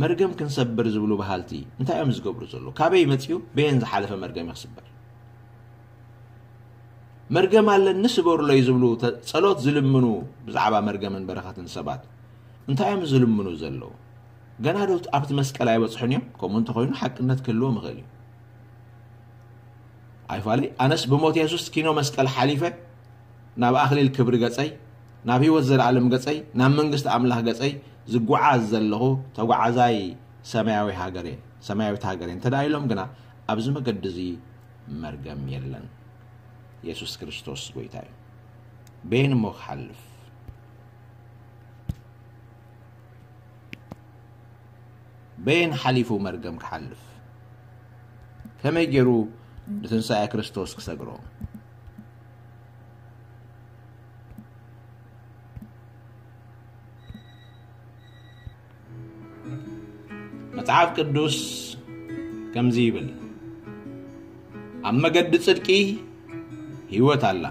መርገም ክንሰብር ዝብሉ በሃልቲ እንታይ እዮም ዝገብሩ ዘለዉ? ካበይ መጺኡ? በየን ዝሓለፈ መርገም እዩ ክስበር? መርገም ኣለኒ ስበሩለይ ዝብሉ ተ-፣ ጸሎት ዝልምኑ ብዛዕባ መርገምን በረኸትን ሰባት እንታይ እዮም ዝልምኑ ዘለዉ? ገና ዶ ኣብቲ መስቀል ኣይበጽሑን እዮም? ከምኡ እንተኾይኑ ሓቅነት ክህልዎም ይኽእል እዩ። ኣይፋለይ፣ ኣነስ ብሞት የሱስ ኪኖ መስቀል ሓሊፈ ናብ ኣኽሊል ክብሪ ገጸይ፣ ናብ ህይወት ዘለኣለም ገጸይ፣ ናብ መንግስቲ ኣምላኽ ገጸይ ዝጓዓዝ ዘለኹ ተጓዓዛይ ሰማያዊ ሃገር እየ፣ ሰማያዊት ሃገር እየ እንተ ደኣ ኢሎም ግና፣ ኣብዚ መገዲ እዚ መርገም የለን። የሱስ ክርስቶስ ጐይታ እዩ። በየን እሞ ክሓልፍ? በየን ሓሊፉ መርገም ክሓልፍ? ከመይ ገይሩ ንትንሳኤ ክርስቶስ ክሰግሮ? መጽሓፍ ቅዱስ ከምዚ ይብል፣ ኣብ መገዲ ጽድቂ ህይወት ኣላ፣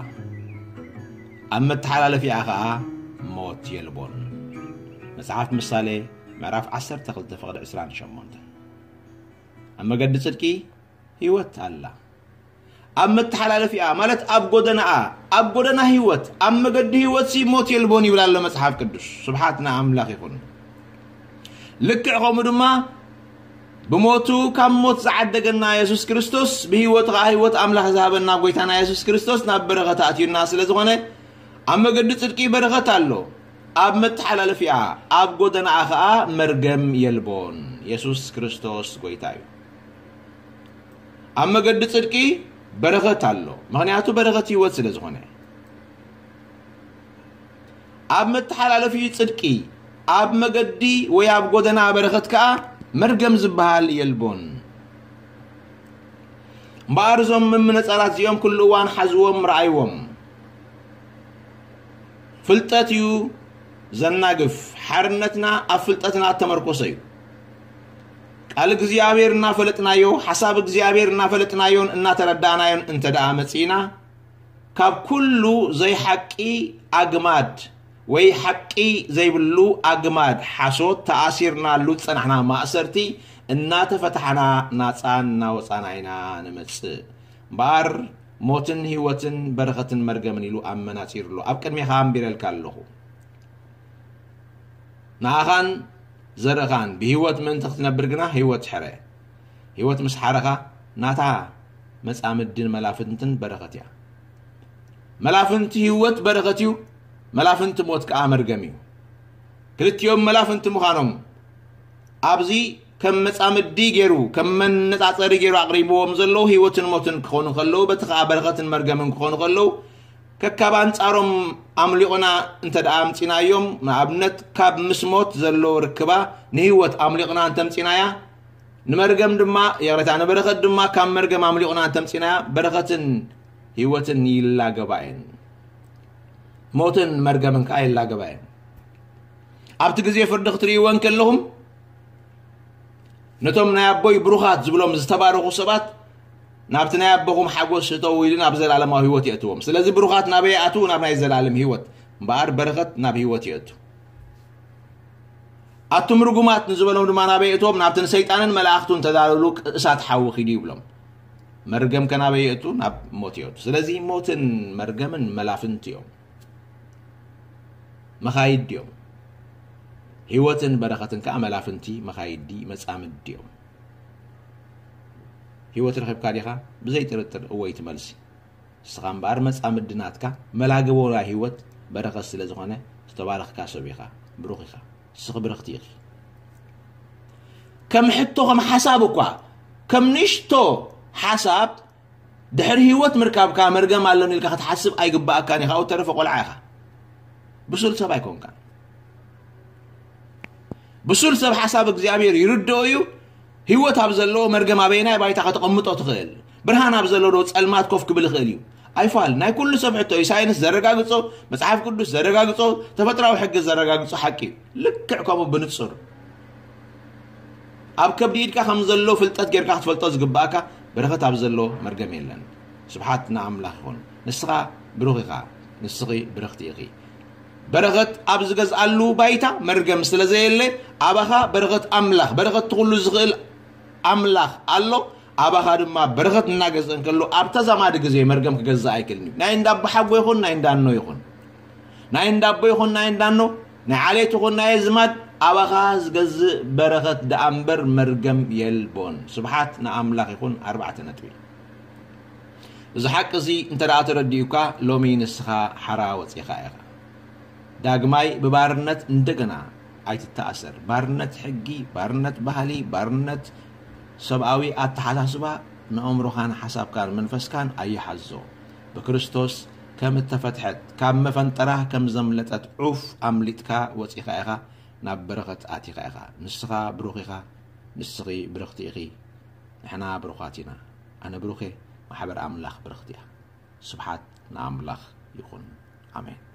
ኣብ መተሓላለፊኣ ኸኣ ሞት የልቦን። መጽሓፍ ምሳሌ ምዕራፍ ዓሰርተ ክልተ ፍቕዲ ዕስራን ሸሞንተን። ኣብ መገዲ ጽድቂ ህይወት ኣላ፣ ኣብ መተሓላለፊኣ ማለት ኣብ ጎደናኣ፣ ኣብ ጎደና ህይወት፣ ኣብ መገዲ ህይወትሲ ሞት የልቦን ይብል ኣሎ መጽሓፍ ቅዱስ። ስብሓት ንኣምላኽ ይኹን። ልክዕ ከምኡ ድማ ብሞቱ ካብ ሞት ዝዓደገና የሱስ ክርስቶስ፣ ብህይወቱ ኸዓ ህይወት ኣምላኽ ዝሃበና ጐይታና የሱስ ክርስቶስ ናብ በረኸት ኣእትዩና ስለ ዝኾነ፣ ኣብ መገዲ ጽድቂ በረኸት ኣሎ፣ ኣብ መተሓላለፊኣ፣ ኣብ ጎደናኣ ኸዓ መርገም የልቦን። የሱስ ክርስቶስ ጐይታ እዩ። ኣብ መገዲ ጽድቂ በረኸት ኣሎ፣ ምኽንያቱ በረኸት ህይወት ስለ ዝኾነ። ኣብ መተሓላለፊ ጽድቂ፣ ኣብ መገዲ ወይ ኣብ ጎደና በረኸት ከኣ መርገም ዝበሃል የልቦን። እምበኣር እዞም ምምነጻራት እዚኦም ኩሉ እዋን ሓዝዎም፣ ረኣይዎም። ፍልጠት እዩ ዘናግፍ። ሓርነትና ኣብ ፍልጠትና እተመርኮሰ እዩ። ቃል እግዚኣብሔር እናፈለጥናዮ፣ ሓሳብ እግዚኣብሔር እናፈለጥናዮን እናተረዳእናዮን እንተ ደኣ መጺእና፣ ካብ ኩሉ ዘይሓቂ ኣግማድ ወይ ሓቂ ዘይብሉ ኣግማድ ሓሶት ተኣሲርናሉ ዝጸናሕና ማእሰርቲ እናተፈታሕና ናጻ እናወጻና ኢና ንመጽእ። እምበኣር ሞትን ህይወትን በረኸትን መርገምን ኢሉ ኣመናጺሩ ኣሎ። ኣብ ቅድሜኻ ኣንቢረልካ ኣለኹ። ንኣኻን ዘርእኻን ብህይወት ምእንቲ ክትነብር ግና ህይወት ሕረ። ህይወት ምስ ሓረኻ ናታ መጻምድን መላፍንትን በረኸት እያ። መላፍንቲ ህይወት በረኸት እዩ፣ መላፍንቲ ሞት ከኣ መርገም እዩ። ክልቲኦም መላፍንቲ ምዃኖም ኣብዚ ከም መጻምዲ ገይሩ፣ ከም መነጻጸሪ ገይሩ ኣቕሪብዎም ዘለዉ ህይወትን ሞትን ክኾኑ ከለዉ፣ በቲ ኸኣ በረኸትን መርገምን ክኾኑ ከለዉ፣ ከካብ ኣንጻሮም ኣምሊቑና እንተ ደኣ ኣምጺናዮም፣ ንኣብነት ካብ ምስ ሞት ዘሎ ርክባ ንህይወት ኣምሊቑና እንተ ኣምጺናያ፣ ንመርገም ድማ፣ ይቕሬታ፣ ንበረኸት ድማ ካብ መርገም ኣምሊቑና እንተ ኣምጺናያ፣ በረኸትን ህይወትን ይላገባ እየን። ሞትን መርገምን ከኣ ይላገባ እየን። ኣብቲ ግዜ ፍርዲ ክትርእይዎ እንከለኹም፣ ነቶም ናይ ኣቦይ ብሩኻት ዝብሎም ዝተባረኹ ሰባት፣ ናብቲ ናይ ኣቦኹም ሓጎስ እተዉ ኢሉ ናብ ዘላለማዊ ህይወት የእትዎም። ስለዚ ብሩኻት ናበይ ይኣትዉ? ናብ ናይ ዘላለም ህይወት። እምበኣር በረኸት ናብ ህይወት የእቱ። ኣቱም ርጉማት ንዝበሎም ድማ ናበይ የእትዎም? ናብቲ ንሰይጣንን መላእኽቱን ተዳለሉ እሳት ሓዊ ኪዱ ይብሎም። መርገም ከ ናበይ የእቱ? ናብ ሞት የእቱ። ስለዚ ሞትን መርገምን መላፍንቲ እዮም። መኻይድ ድዮም? ህይወትን በረኸትን ከኣ መላፍንቲ፣ መኻይዲ፣ መጻምዲ ድዮም? ህይወት ረኺብካ ዲኻ? ብዘይ ጥርጥር እወ እዩ እቲ መልሲ። ንስኻ እምበኣር መጻምዲ ናትካ፣ መላግቦ ናይ ህይወት፣ በረኸት ስለ ዝኾነ ዝተባረኽካ ሰብ ኢኻ። ብሩኽ ኢኻ። ንስኺ ብርኽቲ ኢኺ። ከም ሕቶ፣ ከም ሓሳብ እኳ፣ ከም ንእሽቶ ሓሳብ ድሕሪ ህይወት ምርካብካ መርገም ኣለኒ ኢልካ ክትሓስብ ኣይግባኣካን ኢኻ። ካብኡ ተረፈ ቆልዓ ኢኻ። ብሱል ሰብ ኣይኮንካን። ብሱል ሰብ ሓሳብ እግዚኣብሔር ይርድኦ እዩ። ህይወት ኣብ ዘለዎ መርገም ኣበየናይ ባይታ ከተቐምጦ ትኽእል? ብርሃን ኣብ ዘለዎ ዶ ጸልማት ኮፍ ክብል ይኽእል እዩ? ኣይፋል። ናይ ኩሉ ሰብ ሕቶ እዩ። ሳይንስ ዘረጋግጾ፣ መጽሓፍ ቅዱስ ዘረጋግጾ፣ ተፈጥራዊ ሕጊ ዘረጋግጾ ሓቂ እዩ። ልክዕ ከምኡ ብንጹር ኣብ ከብዲ ኢድካ ከም ዘሎ ፍልጠት ጌርካ ክትፈልጦ ዝግባኣካ፣ በረኸት ኣብ ዘሎ መርገም የለን። ስብሓት ንኣምላኽ ይኹን። ንስኻ ብሩኽ ኢኻ። ንስኺ ብርኽቲ ኢኺ። በረኸት ኣብ ዝገዝኣሉ ባይታ መርገም ስለ ዘየለ፣ ኣባኻ በረኸት ኣምላኽ፣ በረኸት ትኹሉ ዝኽእል ኣምላኽ ኣሎ። ኣባኻ ድማ በረኸት እናገዝአ እንከሎ፣ ኣብ ተዛማዲ ግዜ መርገም ክገዝእ ኣይክእልን እዩ። ናይ እንዳ ኣቦሓጎ ይኹን፣ ናይ እንዳ እኖ ይኹን፣ ናይ እንዳ ኣቦ ይኹን፣ ናይ እንዳ እኖ፣ ናይ ዓሌት ይኹን፣ ናይ ኣዝማድ፣ ኣባኻ ዝገዝእ በረኸት ደኣ እምበር መርገም የልቦን። ስብሓት ንኣምላኽ ይኹን። ኣርባዕተ ነጥቢ። እዚ ሓቂ እዚ እንተ ደኣ ተረዲኡካ፣ ሎሚ ንስኻ ሓራ ወጺኻ ኢኻ። ዳግማይ ብባርነት እንደገና ኣይትተኣሰር። ባርነት ሕጊ፣ ባርነት ባህሊ፣ ባርነት ሰብኣዊ ኣተሓሳስባ ንኣእምሮኻን ሓሳብካን መንፈስካን ኣይሓዞ። ብክርስቶስ ከም እተፈትሐት፣ ካብ መፈንጠራ ከም ዘምለጠት ዑፍ ኣምሊጥካ ወጺኻ ኢኻ፣ ናብ በረኸት ኣቲኻ ኢኻ። ንስኻ ብሩኽ ኢኻ፣ ንስኺ ብርኽቲ ኢኺ። ንሕና ብሩኻት ኢና። ኣነ ብሩኽ እየ፣ ማሕበር ኣምላኽ ብርኽቲ እያ። ስብሓት ንኣምላኽ ይኹን። ኣሜን።